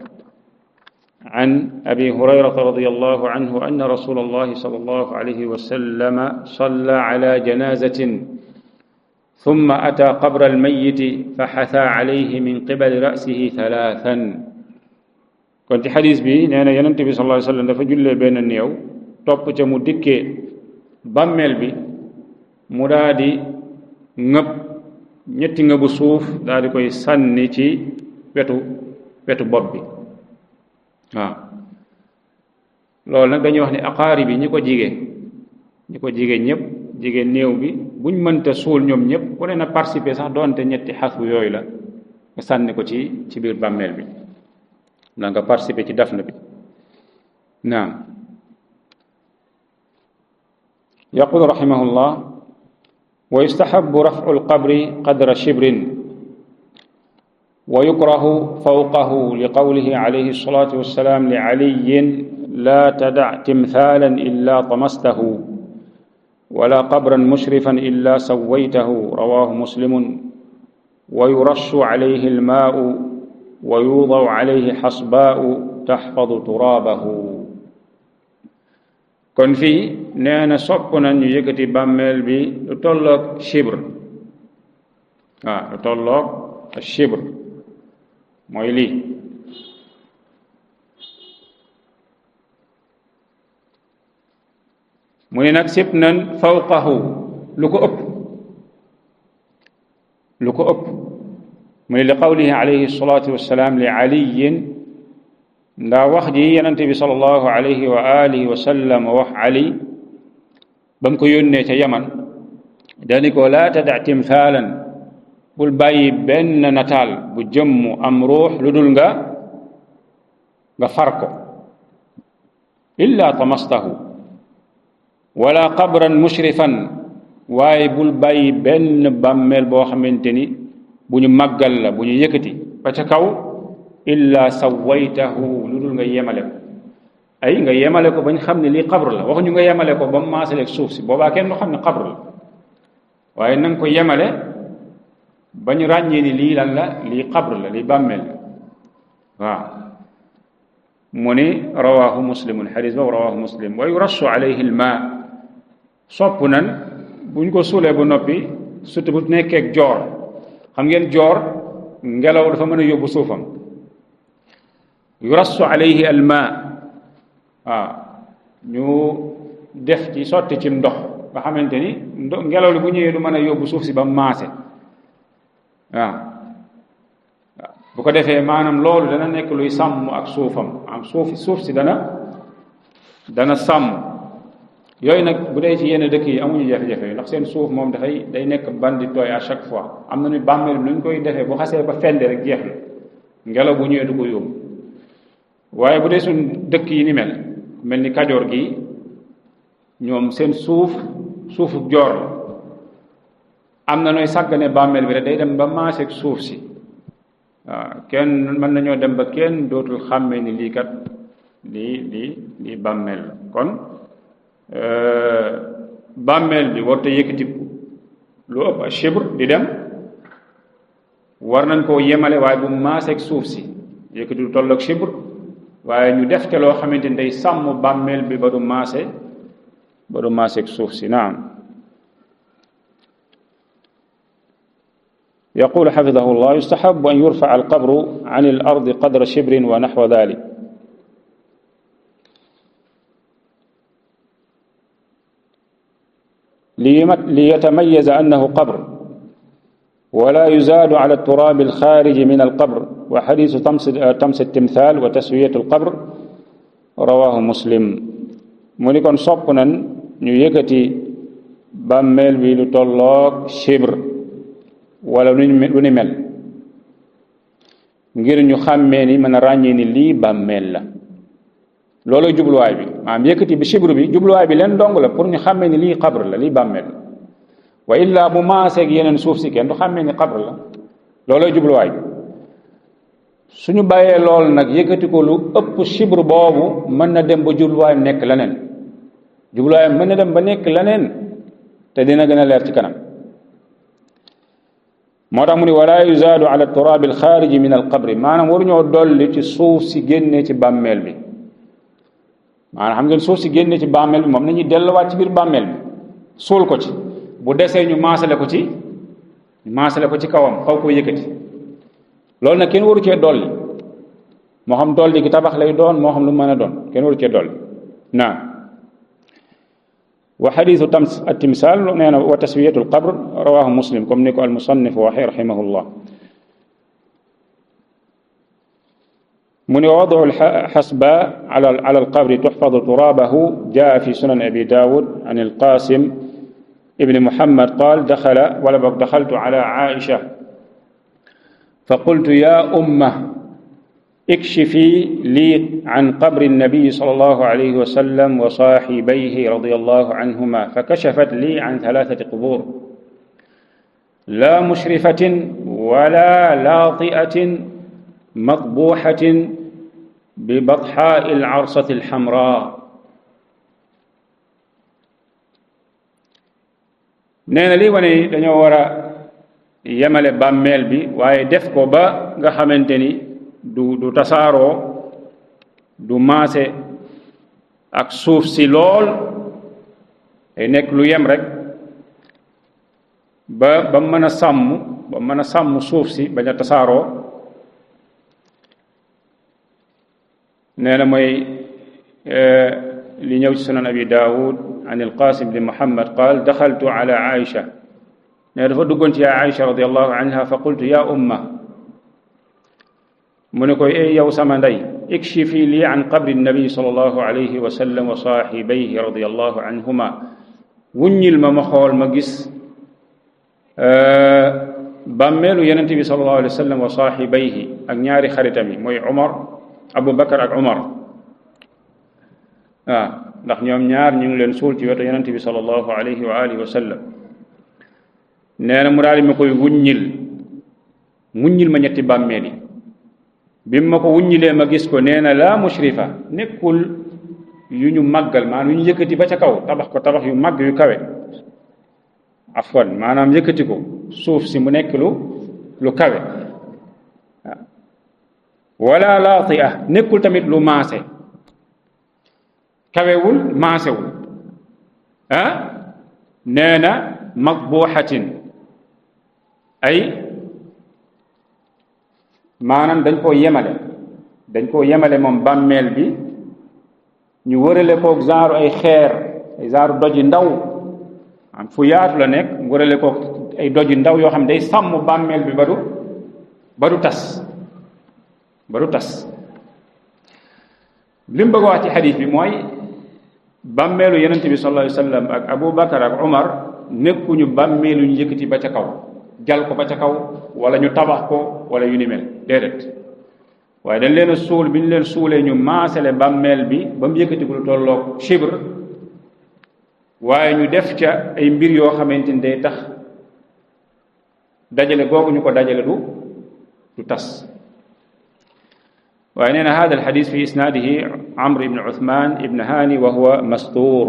عن أبي هريرة رضي الله عنه أن رسول الله صلى الله عليه وسلم صلى على جنازة ثم أتى قبر الميت فحثى عليه من قبل رأسه 3. كنت حديث بي نانا يننت بي صلى الله عليه وسلم دفا جولé ben néew top ca mu dikke bammel bi mu daadi ngëb ñetti ngëbu suuf daadi koy sànni ci wetu bopp bi waaw loolu nag dañuy wax ne aqaari bi ñi ko jige ñëpp jige néew bi buñ mënta suul ñoom ñëpp ku ne na participer sax doonte ñetti xasbu yooyu la nga sànni ko ci biir bàmmeel bi na nga participer ci dafn bi. naam. yaqul rahimahullah wa yustahabu raf'u alqabri qadra shibrin ويكره فوقه لقوله عليه الصلاة والسلام لعلي لا تدع تمثالا إلا طمسته ولا قبرا مشرفا إلا سويته. رواه مسلم. ويرش عليه الماء ويوضع عليه حصباء تحفظ ترابه. kon fii nee na sopp na ñu yëkkati bàmmeel bi lu tolloog shibr lu tolloog shibr mooy lii mu ne nag sib nan fawqahu lu ko ëpp lu ko ëpp muy li qawlihi alayhi salaatu wassalaam li aliyin ndaa wax ji yonente bi sallallahu alayhi wa alihi wa sallam wax ali ba mu ko yónnee ca yaman dani ko laa tada timthaalan bul bàyyi benn nataal bu jëmm am ruux lu dul nga far ko illa tamastahu wala qabran mushrifan waaye bul bàyyi benn bàmmeel boo xamante ni bu ñu màggal la bu ñu yëkkati ba ca kaw illa sawaytahu lu dul nga yemale ko ay nga yemale ko bañ xam ne lii qabr la waxuñu nga yemale ko ba mu maasaleeg suuf si boobaa kenn du xam ne qabr la waaye na nga ko yemale bañ ràññee ni lii lan la lii qabr la lii bàmmeel la waaw mu ni rawahu muslimun xadis boobu rawahu muslim wa yurassu alayhi alma sopp nan buñ ko suulee ba noppi surtout bu nekkeeg joor xam ngeen joor ngelaw dafa mën a yóbbu suufam yurassu alayhi alma waaw ñu def ci sotti ci ndox nga xamante ni ngelaw li bu ñëwee du mën a yóbbu suuf si ba maase waaw bu ko defee maanaam loolu dana nekk luy sàmm ak suufam am suuf si dana sàmm yooyu nag bu dee ci yenn dëkk yi amuñu jafe-jafe ndax seen suuf moom day nekk bandi tooy à chaque fois am na ni bàmmeel lu ñu koy defee bu xasee ba fende rek jeex na ngelaw bu ñëwee du ko yóbbu waaye bu dee suñ dëkk yi ni mel ni Kajoor gi ñoom seen suufu joor la am na nooy sàggane bàmmeel bi rek day dem ba maaseeg suuf si waaw kenn mën nañoo dem ba kenn dootul xàmmee ni lii kat lii bàmmeel la kon bàmmeel bi warta yëkkati lu ëpp a chibr di dem war nañ koo yemale waaye bu maaseeg suuf si yëkkati lu toll ak chibr waaye ñu def te loo xamante ni day sàmm bàmmeel bi ba du maaseeg suuf si naam يقول حفظه الله يستحب أن يرفع القبر عن الأرض قدر شبر ونحو ذلك ليتميز أنه قبر ولا يزاد على التراب الخارج من القبر وحديث طمس التمثال وتسوية القبر رواه مسلم mu ni kon sopp nan ñu yëkkati bàmmeel bi lu tolloog shibr wala lu ni mel ngir ñu xàmmee ni mën a ràññee ni lii bàmmeel la loolu jubluwaay bi maanaam yëkkati bi shibr bi jubluwaay bi leen dong la pour ñu xàmmee ni lii qabr la lii bàmmeel la wa illaa bu maaseeg yeneen suuf si kenn du xàmmee ni qabr la loolooy jubluwaay bi suñu bàyyee lool nag yëkkati ko lu ëpp shibr boobu mën na dem ba jubluwaayam nekk leneen jubluwaayam mën na dem ba nekk leneen te dina gën a leer ci kanam moo tax mu ni wala yuzaadu ala turaabi alxaariji min alqabri maanaam waruñoo dolli ci suuf si génnee ci bàmmeel bi maanaam xam ngeen suuf si génnee ci bàmmeel bi moom nañuy delluwaat ci biir bàmmeel bi suul ko ci bu desee ñu maasale ko ci kawam xaw koo yëkkati loolu nag kenn waru cee dolli moo xam dolli gi tabax lay doon moo xam lu mën a doon kenn waru cee dolli naam wa xadiisu at-timsaal nee na wa taswiyatu al-qabr rawaahu muslim comme ni ko al-musannif waxee rahimahullah mu ne wadu al-xasba ala al-qabri tuxfadu turaabahu jaa fi sunan abi daawud an al-qaasim ibn muhammad qaal daxaltu ala aisha فقلت يا أمة اكشفي لي عن قبر النبي صلى الله عليه وسلم وصاحبيه رضي الله عنهما فكشفت لي عن 3 قبور لا مشرفة ولا لاطئة مطبوحة ببطحاء العرصة الحمراء نينا لي وني dañoo wara yemale bàmmeel bi waaye def ko ba nga xamante ni du tasaaroo du maase ak suuf si lool ay nekk lu yem rek ba mën a sàmm suuf si bañ a tasaaroo nee na mooy li ñëw ci sunan abi daawud an alqasim bin muhammad qaal daxaltu ala aisha ne dafa duggoon ci yaa Aïcha radiyallahu anha fa qultu ya umma mu ne koy ey yow sama ndey ikshifi lii an qabri nabi sallallahu alayhi wa sallam wa saahibayhi radiyallahu anhuma wuññil ma xool ma gis bàmmeelu yonente bi sallallahu alayhi wa sallam wa saahibayhi ak ñaari xaritam yi mooy Abu Bakar ak Umar ndax ñoom ñaar ñu ngi leen suul ci wetu yonente bi sallallahu alayhi wa alihi wa sallam nee na mu daal di ma koy wuññil ma ñetti bàmmeel yi bi ma ko wuññilee ma gis ko nee na laa mushrifa nekkul yu ñu màggal maanaam yu ñu yëkkati ba ca kaw tabax yu màgg yu kawe afwan maanaam yëkkati ko suuf si mu nekk lu kawe wala laati'a nekkul tamit lu maase kawewul maasewul nee na matbuuxatin ay maanaam dañ koo yemale moom bàmmeel bi ñu wërale koog genre ay xeer ay genre doji ndaw am fu yaatu la nekk mu wërale koog ay doji ndaw yoo xam ne day sàmm bàmmeel bi ba du tas li mu bëgg a wax ci xadiis bi mooy bàmmeelu yonente bi sallallahu alayhi wa sallam ak Abu Bakar ak Umar nekkuñu bàmmeelu ñu yëkkati ba ca kaw jal ko ba ca kaw wala ñu tabax ko wala yu ni mel déedéet waaye dañ leen a suul bi ñu leen suulee ñu maasale bàmmeel bi ba mu yëkkati ko lu tolloog chibre waaye ñu def ca ay mbir yoo xamante ni day tax dajale googu ñu ko dajale du tas waaye nee na hada alxadis fi isnaadihi Amr ibn Uthman ibn Hani wa huwa mastuur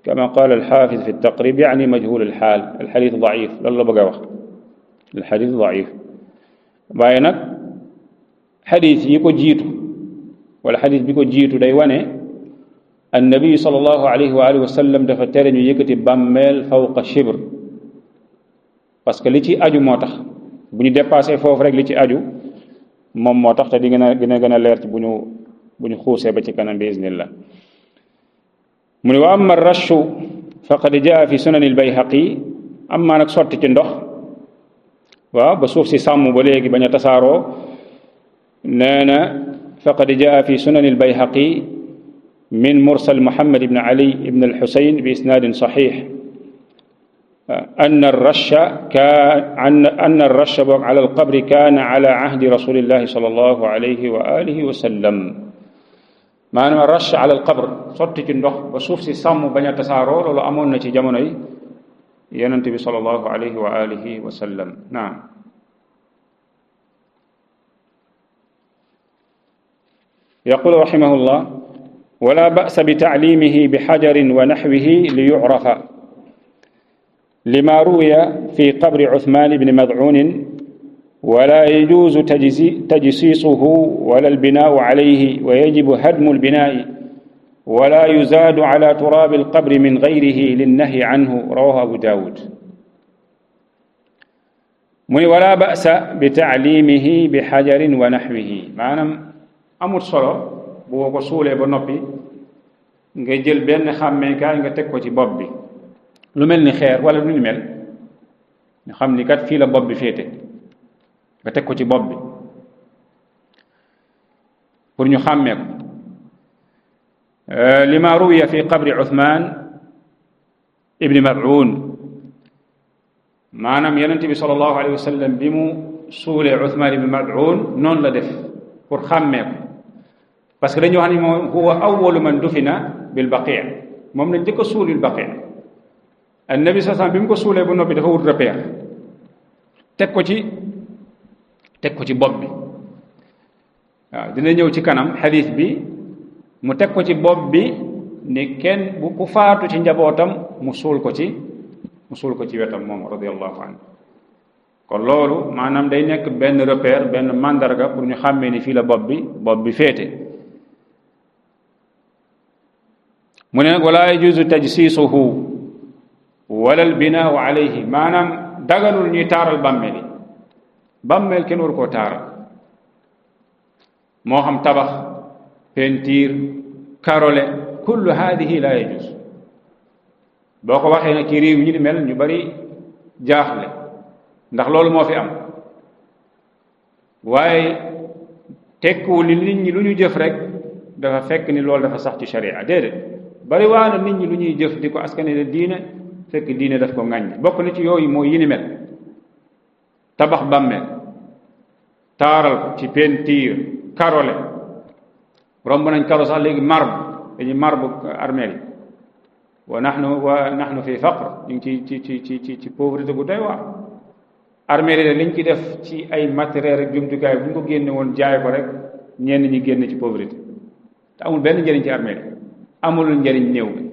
kama qaala alxaafiz fi taqrib yaani majhul alxaal alxadis daif loolu la bëgg a wax alxadis daif waaye nag xadis yi ko jiitu wala xadis bi ko jiitu day wane annabi sallallahu alayhi wa alihi wa sallam dafa tere ñu yëkkati bàmmeel fawqa shibr parce que li ci aju moo tax bu ñu dépassé foofu rek li ci aju moom moo tax te di gën a leer ci bu ñu xuusee ba ci kanam bi iznillah mu ne wa amma rashu faqad jaa fi sunan al-Bayhaqi amma nag sotti ci ndox waaw ba suuf si sàmm ba léegi bañ a tasaaroo nee na faqad jaa fi sunan al-Bayhaqi min mursal Muhammad ibn Ali ibn al-Husayn bi isnaadin saxiix أن الرش على القبر كان على عهد رسول الله صلى الله عليه وآله وسلم maanaam rash ala al qabr sotti ci ndox ba suuf si sàmm bañ a tasaaroo loolu amoon na ci jamonoy yonent bi sallallahu alayhi wa alihi wa sallam naam yaqulu rahimahullah wala ba'sa bi ta'limihi bi hajarin wa nahwihi li yu'rafa لما روي في قبر عثمان بن مضعون ولا يجوز تجسيسه ولا البناء عليه ويجب هدم البناء ولا يزاد على تراب القبر من غيره للنهي عنه رواه أبو داود من ولا بأس بتعليمه بحجر ونحوه maanaam amul solo boo ko suulee ba noppi nga jël benn xàmmeekaay nga teg ko ci bopp bi lu mel ni xeer wala lu ni mel ñu xam ni kat fii la bopp bi féete nga teg ko ci bopp bi pour ñu xàmmee ko lima ruwiya fi qabri Uthman ibni Mad'un maanaam yonente bi sallallahu alayhi wa sallam bi mu suulee Uthman ibni Mad'un noonu la def pour xàmmee ko parce que dañu wax ni moom huwa awwalu man dufina bil Baqi' moom lañ njëkk a suul bil Baqi' annabi sallallahu alayhi wa sallam bi mu ko suulee ba noppi dafa wut repère teg ko ci bopp bi waaw dina ñëw ci kanam xadiis bi mu teg ko ci bopp bi ni kenn bu ku faatu ci njabootam mu suul ko ci wetam moom radiyallahu anhu kon loolu maanaam day nekk benn repère benn mandarga pour ñu xàmmee ni fii la bopp bi féete mu ne nag wala yajuzu tajsisuhu wala al binaau alayhi maanaam daganul ñuy taaral bàmmeel yi bàmmeel kenn waru koo taaral moo xam tabax peinture karole kullu hadihi la yajuz boo ko waxee nag ci réew ñi di mel ñu bari jaaxle ndax loolu moo fi am waaye tekkuwul ni nit ñi lu ñu jëf rek dafa fekk ni loolu dafa sax ci sharia déedéet bari waa na nit ñi lu ñuy jëf di ko askane diine fekk diine daf ko ŋàññ bokk na ci yooyu mooy yi ni mel tabax bàmmeel taaral ko ci peinture karole romb nañ karo sax léegi marbre dañuy marbre armeel yi wa nahnu fi faqr ñu ngi ci pauvreté gu doy waar armeel yi liñ ci def ci ay matériel rek jumtukaay bu ñu ko génne woon jaay ko rek ñenn ñi génn ci pauvreté te amul benn njëriñ ci armeel yi amul njëriñ néew bi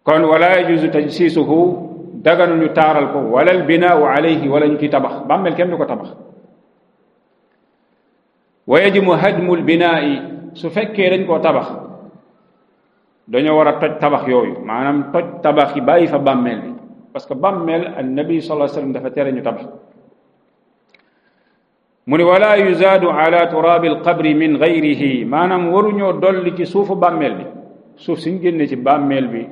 kon wala yajuzu tajsisuhu daganu ñu taaral ko wala al binaau alayhi wala ñu ci tabax bàmmeel kenn du ko tabax wa yajibu hadmu al binaa'i su fekkee dañ koo tabax dañoo war a toj tabax yooyu maanaam toj tabax yi bàyyi fa bàmmeel bi parce que bàmmeel annabi sallallahu alayhi wasallam dafa tere ñu tabax mu ni wala yuzaadu ala turaabi alqabri min gayrihi maanaam waruñoo dolli ci suufu bàmmeel bi suuf suñ génne ci bàmmeel bi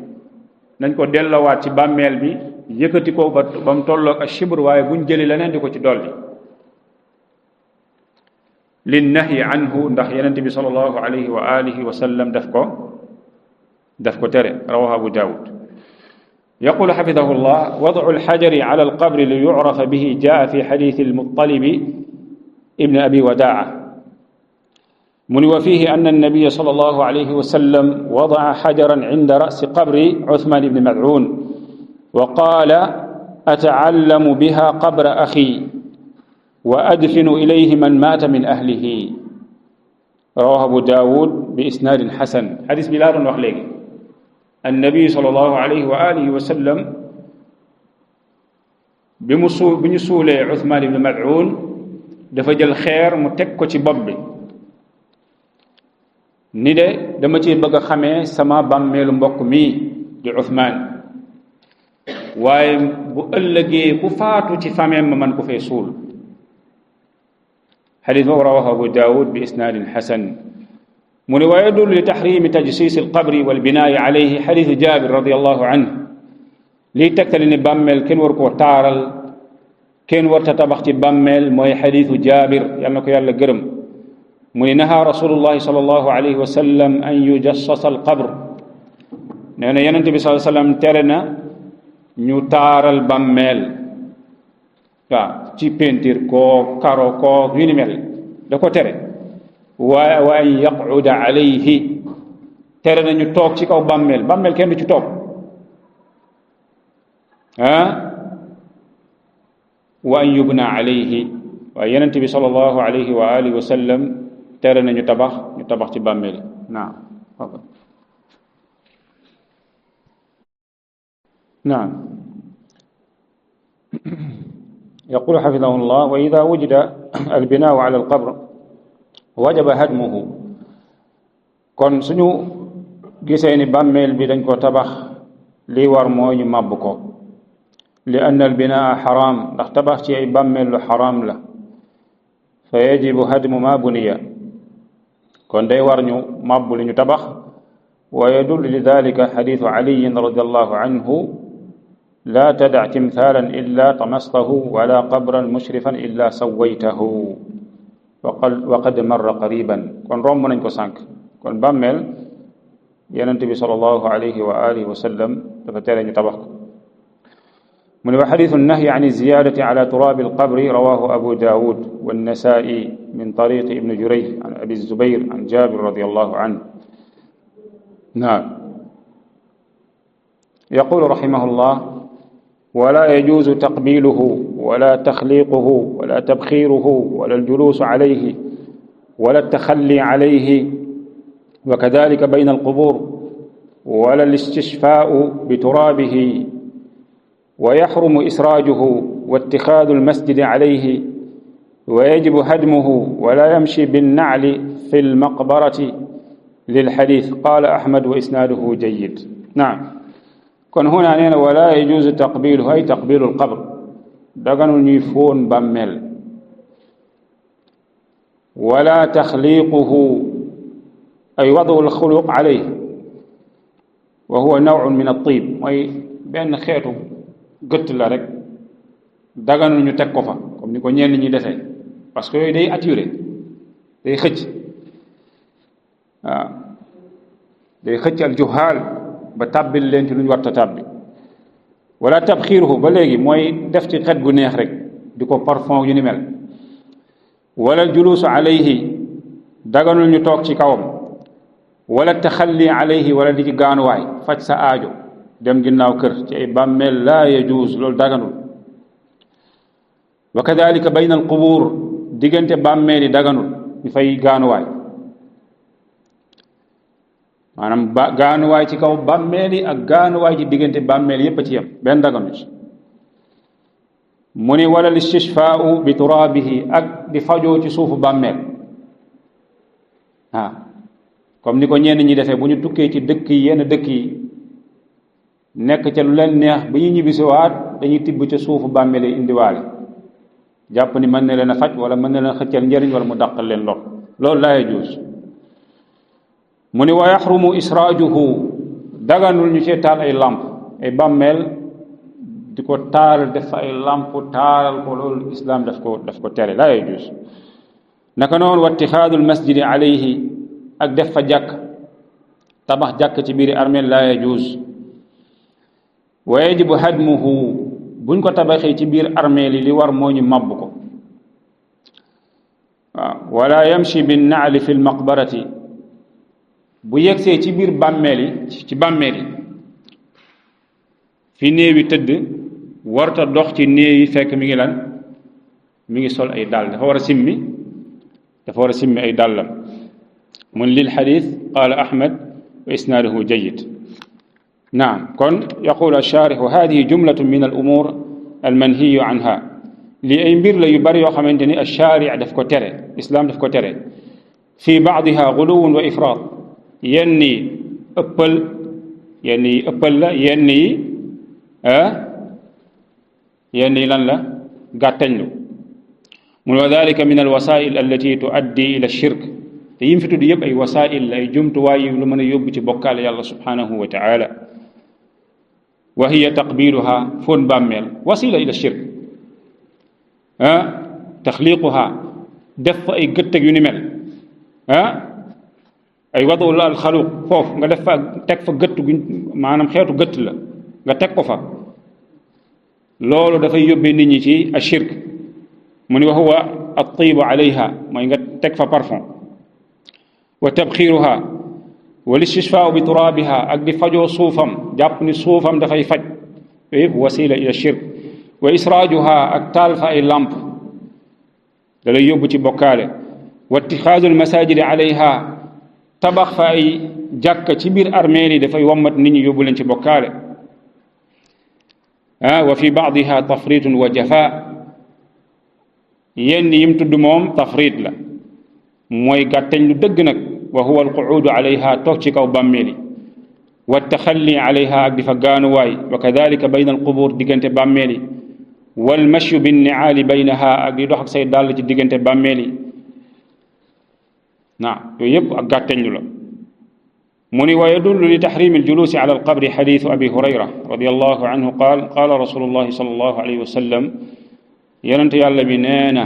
nañ ko dellowaat ci bàmmeel bi yëkkati ko ba mu tolloog ak shibr waaye buñ jëli leneen di ko ci dolli linnahyi anhu ndax yenent bi sallallahu alayhi wa alihi wa sallam daf ko tere rawahu abu daawud يقول حفظه الله وضع الحجر على القبر ليعرف به جاء في حديث المطلب ابن أبي وداعة من وفيه أن النبي صلى الله عليه وسلم وضع حجرا عند رأس قبر عثمان بن مذعون وقال أتعلم بها قبر أخي وأدفن إليه من مات من أهله رواه أبو داود بإسناد حسن حديث بلال وخليل النبي صلى الله عليه وآله وسلم بنسول عثمان بن مذعون dafa jël xeer mu teg ko ci bopp bi ni de dama ci bëgg a xamee sama bàmmeelu mbokk mi di Uthman waaye bu ëllëgee ku faatu ci fameem ma man ko fee suul xadis boobu rawahu Abu Daawud bi isnaadin xasan mu ne wa yadullu li taxrimi tajsiis alqabri walbinaayi alayhi xadisu Jaabir radiallahu anhu lii tegtali ni bàmmeel kenn war koo taaral kenn warta tabax ci bàmmeel mooy xadiisu Jaabir yal na ko yàlla gërëm mu ne naha rasulullahi sallallahu alayhi wa sallam an yujassasa alqabr nee na yonent bi sallallahu alayhi wa sallam tere na ñu taaral bàmmeel waaw ci peinture koo karo koo yu ni mel da ko tere wa an yaquda alayhi tere na ñu toog ci kaw bàmmeel bàmmeel kenn du ci toog wa an yubna alayhi waaye yonent bi sallallahu alayhi wa alihi wa sallam tere na ñu tabax ci bàmmeel naam naam يقول حفظه الله وإذا وجد البناء على القبر وجب هدمه kon suñu gisee ni bàmmeel bi dañ ko tabax lii war mooy ñu màbb ko li anna albinaa xaraam ndax tabax ci ay bàmmeel lu xaraam la fa yajibu hadmu ma buniya kon day war ñu màbb li ñu tabax wa yadullu li dalika xadiisu caliyin radiallahu anhu laa tadac timthaalan illa tamastahu wala qabran mushrifan illa sawaytahu wa qad marra qariban kon romb nañ ko sànq kon bàmmeel yonent bi sallallahu alayhi wa alihi wa sallam dafa tere ñu tabax ko mu ne wa xadiisu nahyi an ziyadati ala turaabi alqabri rawahu abu daawud wannasaa'i min tariqi ibni jurayj an abi zubayr an jabir radiallahu anhu naam yaqulu rahimahullah ولا يجوز تقبيله ولا تخليقه ولا تبخيره ولا الجلوس عليه ولا التخلي عليه وكذلك بين القبور ولا الاستشفاء بترابه ويحرم إسراجه واتخاذ المسجد عليه ويجب هدمه ولا يمشي بالنعل في المقبرة للحديث قال أحمد وإسناده جيد نعم kon huna nee na wala yajuuzu taqbiluhu ay taqbilu alqabr daganul ñuy fóon bàmmeel wala taxliquhu ay wadu alxuluq alayh wa huwa nawun min altib mooy benn xeetu gëtt la rek daganul ñu teg ko fa comme ni ko ñenn ñi defee parce que yooyu day attiré day xëcc waaw day xëcc al juhaal ba tàbbil leen ci lu ñu war ta tàbbi wala tabxiiruhu ba léegi mooy def ci xet gu neex rek di ko parfum yu ni mel wala juluusu alayhi daganul ñu toog ci kawam wala taxalli alayhi wala di ci gaanuwaay faj sa aajo dem ginnaaw kër ci ay bàmmeel laa yajuuz loolu daganul wa kadalika bayna al qubuur diggante bàmmeel yi daganul ñu fay gaanuwaay maanaam gaanuwaay ci kaw bàmmeel yi ak gaanuwaay ci diggante bàmmeel yépp a ci yem benn daganul ci mu ni wala listishfaau bi turaabihi ak di fajoo ci suufu bàmmeel comme ni ko ñenn ñi defee bu ñu tukkee ci dëkk yi yenn dëkk yi nekk ca lu leen neex ba ñu ñibbisiwaat dañuy tibb ca suufu bàmmeel yi indiwaale jàpp ni mën na leen a faj wala mën na leen a xëccal njëriñ wala mu dàqal leen lor loolu laa yajuuz mu ni wa yaxrumu israajuhu daganul ñu cee taal ay làmp ay bàmmeel di ko taal def ay làmp taalal ko loolu islaam daf ko tere laa yajuuz naka noonu wa ittixaadul masjidi alayhi ak def fa jàkk tabax jàkk ci biiri armeel laa yajuuz wa yajibu hadmuhu buñ ko tabaxee ci biir armeel yi li war moo ñu màbb ko waaw wala yamshi bin naali fi lmaqbarati bu yegsee ci biir bàmmeel yi ci bàmmeel yi fi néew yi tëdd warta dox ci néew yi fekk mi ngi lan mi ngi sol ay dàll dafa war a simmi ay dàllam mun lil xadis qaala ahmad wa isnaaduhu jayyid naam kon yaqulu alchaarixu hadihi jumlatun min al umur al manhiyu anha lii ay mbir la yu bari yoo xamante ni alchaaric daf ko tere islaam daf ko tere fi baadiha guluwun wa ifraat yenn yi ëppal la yenn yi lan la gàttañlu mun wa dalika min alwasail allati tuaddi ila shirk te yim fi tudd yëpp ay wasail la ay jumtuwaay yu lu mën a yóbbu ci bokkaale yàlla subhanahu wa taala wa hiya taqbiluha foon bàmmeel wasila ila shirk taxliquha def fa ay gëttëg yu ni mel ay wadu la alxaluq foofu nga def fa teg fa gëtt gu maanaam xeetu gëtt la nga teg ko fa loolu dafay yóbbee nit ñi ci ashirk mu ni wa huwa at-tiibu alayha mooy nga teg fa parfum wa tabxiiruha wal istishfaau bi turaabiha ak di fajoo suufam jàpp ni suufam dafay faj yooyu yëpp wasila ila shirk wa israajuha ak taal fa ay lamp da lay yóbbu ci bokkaale wa ittixaadu almasajidi alayha tabax fa ay jàkka ci biir armeel yi dafay wommat nit ñi yóbbu leen ci bokkaale wa fi baadiha tafritun wa jafa yenn yim tudd moom tafrit la mooy gàttañ lu dëgg nag wa huwa alquudu alayha toog ci kaw bàmmeeli wa taxalli alayha ak di fa gaanuwaay wa kadalika bayna alqubur diggante bàmmeeli wal mashyu binniaali baynaha ak di dox ak say dàll ci diggante bàmmeeli yooyu yëpp ak gàttañlu la mu ni wa yadullu li taxrimi aljulusi ala alqabri xadiisu abi hurayra radiallahu anhu qaal qaala rasulullahi sallallahu alayhi wa sallam yonent yàlla bi nee na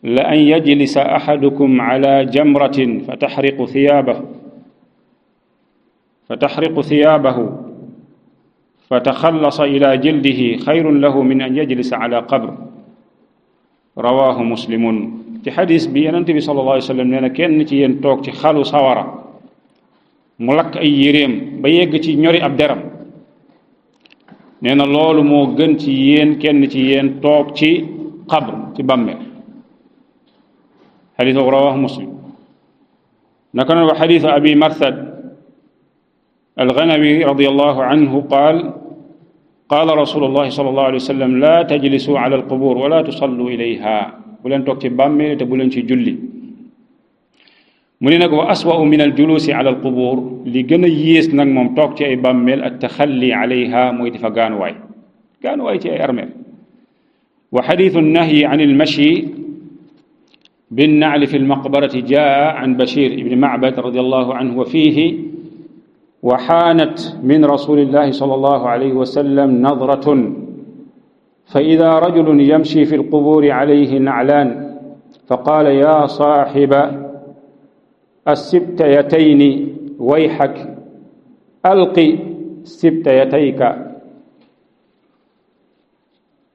la an yajlisa axadukum ala jamratin fa taxriqu thiyaabahu fa taxallasa ila jildihi xayrun lahu min an yajlisa ala qabr rawahu muslimun ci xadis bi yonent bi sallallahu alayhi wa sallam nee na kenn ci yéen toog ci xalu sawara mu lakk ay yéreem ba yegg ci ñori ab deram nee na loolu moo gën ci yéen kenn ci yéen toog ci qabr ci bàmmeel xadis boobu rawahu muslim naka noonu wa xadisu abi marsad alganawi radiallahu anhu qaal qaala rasulullahi sallallahu alayhi wa sallam la tajlisu ala alqubur wala tusallu ilayha bu leen toog ci bàmmeel te bu leen ci julli mu ne nag wa aswa'u min aljulusi ala alqubur li gën a yées nag moom toog ci ay bàmmeel ak taxalli alayha mooy dafa gaanuwaay ci ay armeel wa xadisu nahyi an almashi بالنعل في المقبرة جاء عن بشير بن معبد رضي الله عنه وفيه وحانت من رسول الله صلى الله عليه وسلم نظرة فإذا رجل يمشي في القبور عليه نعلان فقال يا صاحب السبتيتين ويحك ألق سبتيتيك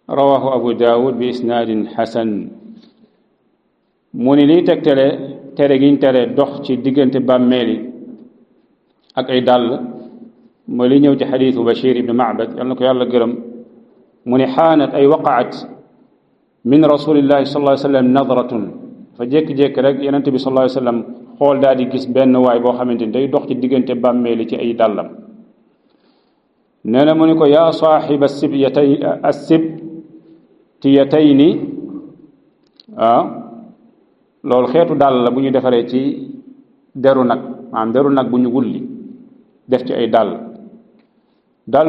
رواه أبو داود بإسناد حسن من لي ترجين ترى دخش دقنت باميلي ak ay dàll mooy li ñëw ci xadiisu Bashir ibn Ma'bad yal na ko yàlla gërëm mu ne xaanat ay waqaat min rasulillahi sallallahu alayhi wa sallam nadratun fa jékki-jékki rek yonent bi sallallahu alayhi wa sallam xool daal di gis benn waay boo xamante ni day dox ci diggante bàmmeeli ci ay dàllam nee na mu ne ko yaa saaxiba assibtiyatayni loolu xeetu dàll la bu ñu defaree ci deru nag maanaam deru nag bu ñu wulli def ci ay dàll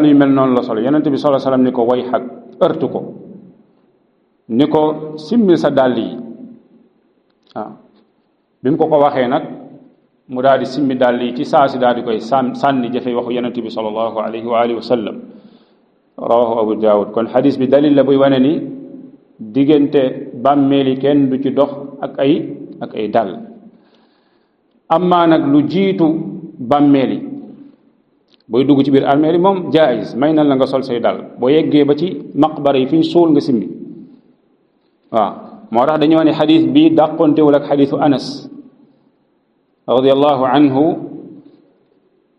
yu mel noonu la solo yonent bi sallallahu alayhi wasallam ni ko way xag ërtu ko ni ko simmil sa dàll yi waaw bi mu ko waxee nag mu daal di simmi dàll yi ci saa si daal di koy sànni jafe waxu yonent bi sallallahu alayhi wa alihi wa sallam rawahu Abu Dawud kon xadis bi dalil la buy wane ni diggante bàmmeeli kenn du ci dox ak ay dàll amma nag lu jiitu bàmmeeli booy dugg ci biir armeeli moom jaayis may na la nga sol say dàll boo yeggee ba ci maqbara yi fi ñu suul nga simmi waaw moo tax dañoo ne xadis bi dàqontewul ak xadisu Anas radiyallahu anhu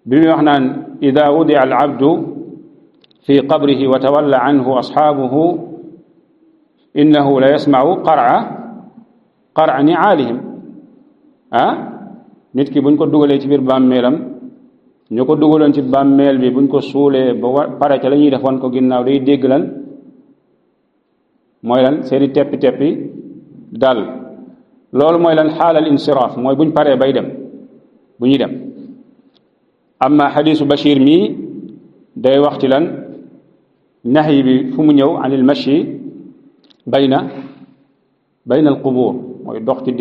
bi muy wax naan ida wudia al abdu fi qabrihi wa tawalla anhu asxaabuhu innahu la yasmau qara niaalihim nit ki buñ ko dugalee ci biir bàmmeelam ñu ko dugaloon ci bàmmeel bi buñ ko suulee ba pare ca la ñuy defoon ko ginnaaw day dégg lan mooy lan seeni teppi dal loolu mooy lan xaalal insiraaf mooy buñ paree bay dem bu ñuy dem amma xadisu Bashir mii day wax ci lan naxyi bi fu mu ñëw anil mashi bayna al qubur mooy dox ci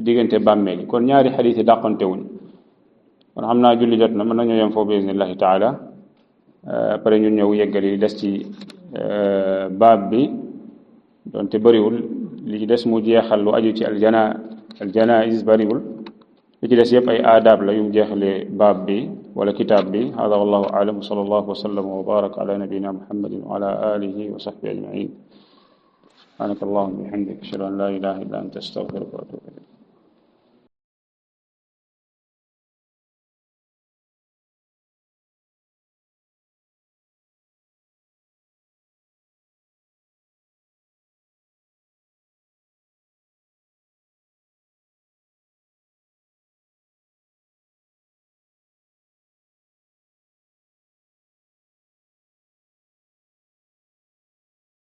diggante bàmmeel yi kon ñaari xadis yi dàqante wuñ kon xam naa julli jot na mën nañoo yem foofu bismillahi taala après ñun ñëw yeggali des ci baab bi donte bëriwul li ci des mu jeexal lu aju ci aljanaiz bëriwul li ci des yëpp ay aadaab la yu mu jeexalee baab bi wala kitaab bi hada wallahu aalam wa sallallahu wa sallam wa baraka ala nabiyina muhammadin wa ala alihi wa sahbihi ajmain subhanaka allahumma wa bihamdika ashhadu an la ilaha illa anta astaghfiruka wa atubu ilayk